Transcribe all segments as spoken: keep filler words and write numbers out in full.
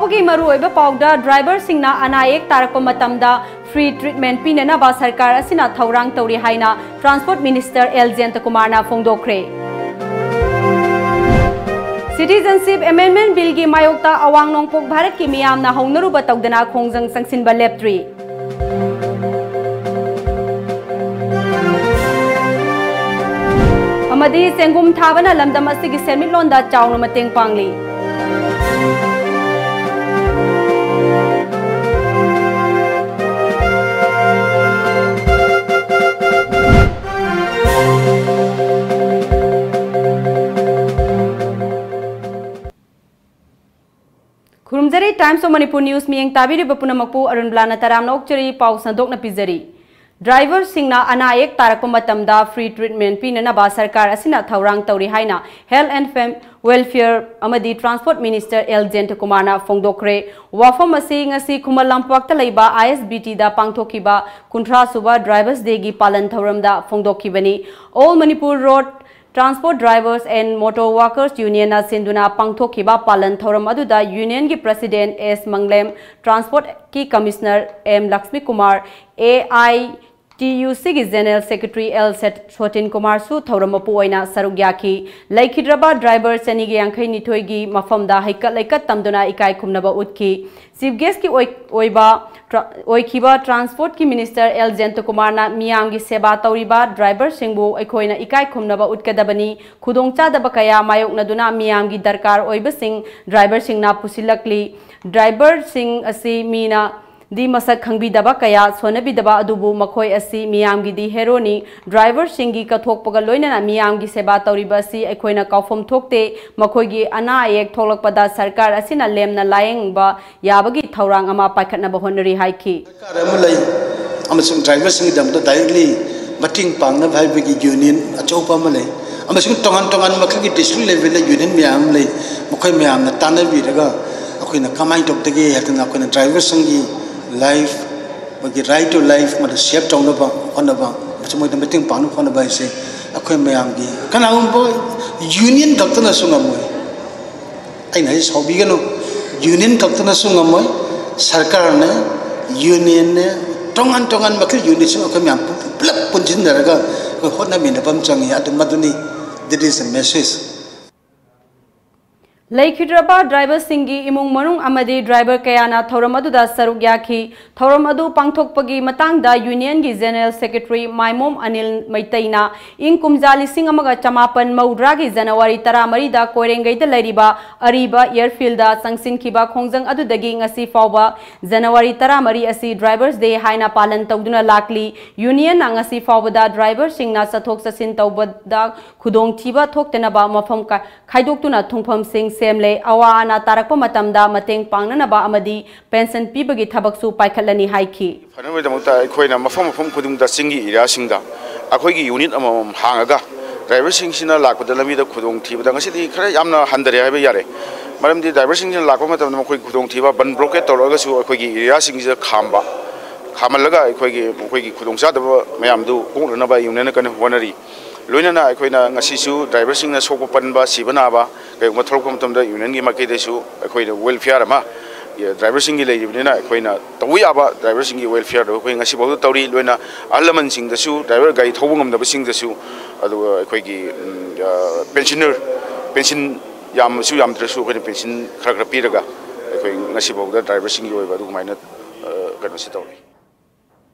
ꯒꯤ ꯃꯔꯨꯑꯣꯏꯕ ꯄꯥꯎꯗ, ꯗ꯭ꯔꯥꯏꯚꯔꯁꯤꯡꯅ ꯑꯅꯥ ꯑꯌꯦꯛ ꯇꯥꯔꯛꯄ ꯃꯇꯝꯗ ꯐ꯭ꯔꯤ ꯇ꯭ꯔꯤꯠꯃꯦꯟ ꯄꯤꯅꯅꯕ ꯁꯔꯀꯥꯔ ꯑꯁꯤꯅ ꯊꯧꯔꯥꯡ ꯇꯧꯔꯤ ꯍꯥꯏꯅ ꯇ꯭ꯔꯥꯟꯁꯄꯣꯔꯠ ꯃꯤꯅꯤꯁꯇꯔ ꯑꯦꯜ ꯖꯌꯟꯇꯀꯨꯃꯥꯔꯅ ꯐꯣꯡꯗꯣꯛꯈ꯭ꯔꯦ꯫ ꯁꯤꯇꯤꯖꯟꯁꯤꯞ ꯑꯦꯃꯦꯟꯗꯃꯦꯟꯠ ꯕꯤꯜꯒꯤ ꯃꯥꯌꯣꯛꯇ ꯑꯋꯥꯡ ꯅꯣꯡꯄꯣꯛ ꯚꯥꯔꯠꯀꯤ ꯃꯤꯌꯥꯝꯅ ꯍꯧꯅꯔꯨꯕ ꯇꯧꯗꯅ ꯈꯣꯡꯖꯪ ꯆꯪꯁꯤꯟꯕ ꯂꯦꯞꯇ꯭ꯔꯤ꯫ ꯑꯃꯗꯤ ꯆꯦꯡꯒꯨꯝ ꯊꯥꯕꯅ ꯂꯝꯗꯝ ꯑꯁꯤꯒꯤ ꯁꯦꯟꯃꯤꯠꯂꯣꯟꯗ ꯆꯥꯎꯅ ꯃꯇꯦꯡ ꯄꯥꯡꯂꯤ꯫ ꯈꯨꯔꯨꯝꯖꯔꯤ꯫ Times of Manipur News ꯃꯤꯠꯌꯦꯡ ꯇꯥꯕꯤꯔꯤꯕ ꯄꯨꯝꯅꯃꯛꯄꯨ ꯑꯔꯨꯟꯕꯂꯥꯅ ꯇꯔꯥꯝꯅ ꯑꯣꯛꯆꯔꯤ꯫ ꯄꯥꯎ ꯁꯟꯗꯣꯛꯅ ꯄꯤꯖꯔꯤ꯫ ꯗ꯭ꯔꯥꯏꯚꯔꯁꯤꯡꯅ ꯑꯅꯥ ꯑꯌꯦꯛ ꯇꯥꯔꯛꯄ ꯃꯇꯝꯗ ꯐ꯭ꯔꯤ ꯇ꯭ꯔꯤꯠꯃꯦꯟ ꯄꯤꯅꯅꯕ ꯁꯔꯀꯥꯔ ꯑꯁꯤꯅ ꯊꯧꯔꯥꯡ ꯇꯧꯔꯤ ꯍꯥꯏꯅ ꯍꯦꯜꯊ ꯑꯦꯟꯗ ꯐꯦꯝ ꯋꯦꯜꯐꯤꯌꯔ ꯑꯃꯗꯤ ꯇ꯭ꯔꯥꯟꯁꯄꯣꯔꯠ ꯃꯤꯅꯤꯁꯇꯔ ꯑꯦꯜ ꯖꯌꯟꯇꯀꯨꯃꯥꯔꯅ ꯐꯣꯡꯗꯣꯛꯈ꯭ꯔꯦ꯫ ꯋꯥꯐꯝ ꯑꯁꯤ ꯉꯁꯤ ꯈꯨꯃꯟ ꯂꯝꯄꯥꯛꯇ ꯂꯩꯕ ꯑꯥꯏ ꯑꯦꯁ ꯕꯤ ꯇꯤꯗ ꯄꯥꯡꯊꯣꯛꯈꯤꯕ ꯀꯨꯟꯊ꯭ꯔꯥ ꯁꯨꯕ ꯗ꯭ꯔꯥꯏꯚꯔꯁ ꯗꯦꯒꯤ ꯄꯥꯂꯟ ꯊꯧꯔꯝꯗ ꯐꯣꯡꯗꯣꯛꯈꯤꯕꯅꯤ꯫ All Manipur Road Transport Drivers and Motor Workers Unionꯅ ꯁꯤꯟꯗꯨꯅ ꯄꯥꯡꯊꯣꯛꯈꯤꯕ ꯄꯥꯂꯟ ꯊꯧꯔꯝ ꯑꯗꯨꯗ ꯌꯨꯅꯤꯌꯟꯒꯤ ꯄ꯭ꯔꯁꯤꯗꯦꯟꯠ ꯑꯦꯁ ꯃꯪꯂꯦꯝ, ꯇ꯭ꯔꯥꯟꯁꯄꯣꯔꯠꯀꯤ commissioner M Lakshmi Kumar, A I T U ꯁꯤꯒꯤ ꯖꯦꯅꯔꯦꯜ ꯁꯦꯀ꯭ꯔꯦꯇꯔꯤ ꯑꯦꯜ ꯁꯦꯠ-, ꯁꯣꯇꯤꯟ ꯀꯨꯃꯥꯔꯁꯨ ꯊꯧꯔꯝ ꯃꯄꯨ ꯑꯣꯏꯅ ꯁꯔꯨꯛ ꯌꯥꯈꯤ꯫ ꯂꯩꯈꯤꯗ꯭ꯔꯕ ꯗ꯭ꯔꯥꯏꯚꯔ ꯆꯅꯤꯒ ꯌꯥꯡꯈꯩ ꯅꯤꯊꯣꯏꯒꯤ ꯃꯐꯝꯗ ꯍꯩꯀꯠ ꯂꯩꯀꯠ ꯇꯝꯗꯨꯅ ꯏꯀꯥꯏ ꯈꯨꯝꯅꯕ ꯎꯠꯈꯤ꯫ ꯆꯤꯐ ꯒꯦꯁ꯭ꯠꯀꯤ ꯑꯣꯏ-, ꯑꯣꯏꯕ ꯇ꯭ꯔꯥ-, ꯑꯣꯏꯈꯤꯕ ꯇ꯭ꯔꯥꯟꯁꯄꯣꯔꯠꯀꯤ ꯃꯤꯅꯤꯁꯇꯔ ꯑꯦꯜ ꯖꯌꯟꯇꯀꯨꯃꯥꯔꯅ ꯃꯤꯌꯥꯝꯒꯤ ꯁꯦꯕꯥ ꯇꯧꯔꯤꯕ ꯗ꯭ꯔꯥꯏꯚꯔꯁꯤꯡꯕꯨ ꯑꯩꯈꯣꯏꯅ ꯏꯀꯥꯏ ꯈꯨꯝꯅꯕ ꯎꯠꯀꯗꯕꯅꯤ꯫ ꯈꯨꯗꯣꯡꯆꯥꯗꯕ ꯀꯌꯥ ꯃꯥꯌꯣꯛꯅꯗꯨꯅ ꯃꯤꯌꯥꯝꯒꯤ ꯗꯔꯀꯥꯔ ꯑꯣꯏꯕꯁꯤꯡ ꯗ꯭ꯔꯥꯏꯚꯔꯁꯤꯡꯅ ꯄꯨꯁꯤꯜꯂꯛꯂꯤ꯫ ꯗ꯭ꯔꯥꯏꯚꯔꯁꯤꯡ ꯑꯁꯤ ꯃꯤꯅ ꯗꯤ ꯃꯁꯛ ꯈꯪꯕꯤꯗꯕ ꯀꯌꯥ ꯁꯣꯟꯅꯕꯤꯗꯕ, ꯑꯗꯨꯕꯨ ꯃꯈꯣꯏ ꯑꯁꯤ ꯃꯤꯌꯥꯝꯒꯤꯗꯤ ꯍꯦꯔꯣꯅꯤ꯫ ꯗ꯭ꯔꯥꯏꯚꯔꯁꯤꯡꯒꯤ ꯀꯠꯊꯣꯛꯄꯒ ꯂꯣꯏꯅꯅ ꯃꯤꯌꯥꯝꯒꯤ ꯁꯦꯕꯥ ꯇꯧꯔꯤꯕ ꯑꯁꯤ ꯑꯩꯈꯣꯏꯅ ꯀꯥꯎꯐꯝ ꯊꯣꯛꯇꯦ꯫ ꯃꯈꯣꯏꯒꯤ ꯑꯅꯥ ꯑꯌꯦꯛ ꯊꯣꯛꯂꯛꯄꯗ ꯁꯔꯀꯥꯔ ꯑꯁꯤꯅ ꯂꯦꯝꯅ ꯂꯥꯌꯦꯡꯕ ꯌꯥꯕꯒꯤ ꯊꯧꯔꯥꯡ ꯑꯃ ꯄꯥꯏꯈꯠꯅꯕ ꯍꯣꯠꯅꯔꯤ ꯍꯥꯏꯈꯤ꯫ ꯁꯔꯀꯥꯔ ꯑꯃ ꯂꯩ ꯑꯃꯁꯨꯡ ꯗ꯭ꯔꯥꯏꯚꯔꯁꯤꯡꯒꯤꯗꯃꯛꯇ ꯗꯥꯏꯔꯦꯛꯂꯤ ꯃꯇꯦꯡ ꯄꯥꯡꯅꯕ ꯍꯥꯏꯕꯒꯤ ꯌꯨꯅꯤꯌꯟ ꯑꯆꯧꯕ ꯑꯃ ꯂꯩ ꯑꯃꯁꯨꯡ ꯇꯣꯉꯥꯟ ꯇꯣꯉꯥꯟꯕ ꯃꯈꯜꯒꯤ ꯗꯤꯁꯇ꯭ꯔꯤꯛ ꯂꯦꯚꯦꯜꯗ ꯌꯨꯅꯤꯌꯟ ꯃꯌꯥꯝ ꯑꯃ ꯂꯩ꯫ ꯃꯈꯣꯏ ꯃꯌꯥꯝꯅ ꯇꯥꯟꯅꯕꯤꯔꯒ ꯑꯩꯈꯣꯏꯅ ꯀꯃꯥꯏꯅ ꯇꯧꯗꯒꯦ ꯍꯥꯏꯗꯅ ꯑꯩꯈꯣꯏꯅ ꯗ꯭ꯔꯥꯏꯚꯔꯁꯤꯡꯒꯤ ꯂꯥꯏꯐ, ꯃꯣꯏꯒꯤ right to life ꯃꯗꯨ ꯁꯦꯞ ꯇꯧꯅꯕ ꯍꯣꯠꯅꯕ ꯑꯃꯁꯨꯡ ꯃꯣꯏꯗ ꯃꯇꯦꯡ ꯄꯥꯡꯅꯕ ꯍꯣꯠꯅꯕ ꯍꯥꯏꯁꯦ ꯑꯩꯈꯣꯏ ꯃꯌꯥꯝꯒꯤ, ꯀꯅꯥꯒꯨꯝꯕ ꯌꯨꯅꯤꯌꯟ ꯈꯛꯇꯅꯁꯨ ꯉꯝꯃꯣꯏ꯫ ꯑꯩꯅ ꯍꯥꯏꯁꯦ ꯁꯥꯎꯕꯤꯒꯅꯨ, ꯌꯨꯅꯤꯌꯟ ꯈꯛꯇꯅꯁꯨ ꯉꯝꯃꯣꯏ, ꯁꯔꯀꯥꯔꯅ, ꯌꯨꯅꯤꯌꯟꯅ, ꯇꯣꯉꯥꯟ ꯇꯣꯉꯥꯟꯕ ꯃꯈꯜ ꯌꯨꯅꯤꯠꯁꯤꯡ ꯑꯩꯈꯣꯏ ꯃꯌꯥꯝ ꯄꯨ-, ꯄꯨꯂꯞ ꯄꯨꯟꯁꯤꯟꯅꯔꯒ ꯑꯩꯈꯣꯏ ꯍꯣꯠꯅꯃꯤꯟꯅꯕ ꯑꯃ ꯆꯪꯉꯤ꯫ ꯑꯗꯨ ꯃꯗꯨꯅꯤ, that is the message꯫ ꯂꯩꯈꯤꯗ꯭ꯔꯕ ꯗ꯭ꯔꯥꯏꯚꯔꯁꯤꯡꯒꯤ ꯏꯃꯨꯡ ꯃꯅꯨꯡ ꯑꯃꯗꯤ ꯗ꯭ꯔꯥꯏꯚꯔ ꯀꯌꯥꯅ ꯊꯧꯔꯝ ꯑꯗꯨꯗ ꯁꯔꯨꯛ ꯌꯥꯈꯤ꯫ ꯊꯧꯔꯝ ꯑꯗꯨ ꯄꯥꯡꯊꯣꯛꯄꯒꯤ ꯃꯇꯥꯡꯗ ꯌꯨꯅꯤꯌꯟꯒꯤ ꯖꯦꯅꯔꯦꯜ ꯁꯦꯀ꯭ꯔꯦꯇꯔꯤ ꯃꯥꯏꯃꯣꯝ ꯑꯅꯤꯜ ꯃꯩꯇꯩꯅ ꯏꯪ ꯀꯨꯝꯖꯥ ꯂꯤꯁꯤꯡ ꯑꯃꯒ ꯆꯃꯥꯄꯟ ꯃꯧꯗ꯭ꯔꯥꯒꯤ ꯖꯅꯋꯥꯔꯤ ꯇꯔꯥꯃꯔꯤꯗ ꯀꯣꯏꯔꯦꯡꯒꯩꯗ ꯂꯩꯔꯤꯕ ꯑꯔꯤꯕ ꯑꯦꯌꯔꯐꯤꯜꯗ ꯆꯪꯁꯤꯟꯈꯤꯕ ꯈꯣꯡꯖꯪ ꯑꯗꯨꯗꯒꯤ ꯉꯁꯤ ꯐꯥꯎꯕ ꯖꯅꯋꯥꯔꯤ ꯇꯔꯥꯃꯔꯤ ꯑꯁꯤ ꯗ꯭ꯔꯥꯏꯚꯔꯁ ꯗꯦ ꯍꯥꯏꯅ ꯄꯥꯂꯟ ꯇꯧꯗꯨꯅ ꯂꯥꯛꯂꯤ꯫ ꯌꯨꯅꯤꯌꯟꯅ ꯉꯁꯤ ꯐꯥꯎꯕꯗ ꯗ꯭ꯔꯥꯏꯚꯔꯁꯤꯡꯅ ꯆꯠꯊꯣꯛ ꯆꯠꯁꯤꯟ ꯇꯧꯕꯗ ꯈꯨꯗꯣꯡꯊꯤꯕ ꯊꯣꯛꯇꯅꯕ ꯃꯐꯝ ꯀ-, ꯈꯥꯏꯗꯣꯛꯇꯨꯅ ꯊꯨꯡꯐꯝꯁꯤꯡ ꯁꯦꯝꯂꯦ꯫ ꯑꯋꯥ ꯑꯅꯥ ꯇꯥꯔꯛꯄ ꯃꯇꯝꯗ ꯃꯇꯦꯡ ꯄꯥꯡꯅꯅꯕ ꯑꯃꯗꯤ ꯄꯦꯟꯁꯟ ꯄꯤꯕꯒꯤ ꯊꯕꯛꯁꯨ ꯄꯥꯏꯈꯠꯂꯅꯤ ꯍꯥꯏꯈꯤ꯫ ꯐꯅꯕꯒꯤꯗꯃꯛꯇ ꯑꯩꯈꯣꯏꯅ ꯃꯐꯝ ꯃꯐꯝ ꯈꯨꯗꯤꯡꯗ, ꯆꯤꯡꯒꯤ ꯑꯦꯔꯤꯌꯥꯁꯤꯡꯗ ꯑꯩꯈꯣꯏꯒꯤ ꯌꯨꯅꯤꯠ ꯑꯃꯃꯝ ꯍꯥꯡꯉꯒ ꯗ꯭ꯔꯥꯏꯚꯔꯁꯤꯡꯁꯤꯅ ꯂꯥꯛꯄꯗ ꯂꯝꯕꯤꯗ ꯈꯨꯗꯣꯡꯊꯤꯕꯗ ꯉꯁꯤꯗꯤ ꯈꯔ ꯌꯥꯝꯅ ꯍꯟꯊꯔꯦ ꯍꯥꯏꯕ ꯌꯥꯔꯦ꯫ ꯃꯔꯝꯗꯤ ꯗ꯭ꯔꯥꯏꯚꯔꯁꯤꯡꯁꯤꯅ ꯂꯥꯛꯄ ꯃꯇꯝꯗ ꯃꯈꯣꯏ ꯈꯨꯗꯣꯡꯊꯤꯕ, ꯕꯟ ꯕ꯭ꯂꯣꯀꯦꯠ ꯇꯧꯔꯛꯑꯒꯁꯨ ꯑꯩꯈꯣꯏꯒꯤ ꯑꯦꯔꯤꯌꯥꯁꯤꯡꯁꯤꯗ ꯈꯥꯝꯕ, ꯈꯥꯝꯍꯜꯂꯒ ꯑꯩꯈꯣꯏꯒꯤ, ꯃꯈꯣꯏꯒꯤ ꯈꯨꯗꯣꯡꯆꯥꯗꯕ ꯃꯌꯥꯝꯗꯨ ꯀꯣꯛꯅꯅꯕ ꯌꯨꯅꯤꯌꯟꯅ ꯀꯟꯅ ꯍꯣꯠꯅꯔꯤ꯫ ꯂꯣꯏꯅꯅ ꯑꯩꯈꯣꯏꯅ ꯉꯁꯤꯁꯨ ꯗ꯭ꯔꯥꯏꯚꯔꯁꯤꯡꯅ ꯁꯣꯛꯄ ꯄꯟꯕ, ꯁꯤꯕ ꯅꯥꯕ ꯀꯩꯒꯨꯝꯕ ꯊꯣꯛꯂꯛꯄ ꯃꯇꯝꯗ ꯌꯨꯅꯤꯌꯟꯒꯤ ꯃꯥꯏꯀꯩꯗꯁꯨ ꯑꯩꯈꯣꯏꯅ ꯋꯦꯜꯐꯤꯌꯥꯔ ꯑꯃ, ꯗ꯭ꯔꯥꯏꯚꯔꯁꯤꯡꯒꯤ ꯂꯩꯔꯤꯕꯅꯤꯅ ꯑꯩꯈꯣꯏꯅ ꯇꯧꯕ ꯌꯥꯕ ꯗ꯭ꯔꯥꯏꯚꯔꯁꯤꯡꯒꯤ ꯋꯦꯜꯐꯤꯌꯥꯔꯗꯨ ꯑꯩꯈꯣꯏ ꯉꯁꯤꯐꯥꯎꯗ ꯇꯧꯔꯤ꯫ ꯂꯣꯏꯅ ꯑꯍꯜ ꯂꯃꯟꯁꯤꯡꯗꯁꯨ, ꯗ꯭ꯔꯥꯏꯚꯔ ꯒꯥꯔꯤ ꯊꯧꯕ ꯉꯝꯗꯕꯁꯤꯡꯗꯁꯨ, ꯑꯗꯨꯒ ꯑꯩꯈꯣꯏꯒꯤ, ꯎꯝ, ꯑ, ꯄꯦꯟꯁꯤꯅꯔ, ꯄꯦꯟꯁꯤꯟ ꯌꯥꯝꯃꯁꯨ ꯌꯥꯝꯗ꯭ꯔꯁꯨ ꯑꯩꯈꯣꯏꯅ ꯄꯦꯟꯁꯤꯟ ꯈꯔ ꯈꯔ ꯄꯤꯔꯒ ꯑꯩꯈꯣꯏ ꯉꯁꯤꯐꯥꯎꯗ ꯗ꯭ꯔꯥꯏꯚꯔꯁꯤꯡꯒꯤ ꯑꯣꯏꯕ ꯑꯗꯨꯃꯥꯏꯅ, ꯑ, ꯀꯩꯅꯣꯁꯤ ꯇꯧꯔꯤ꯫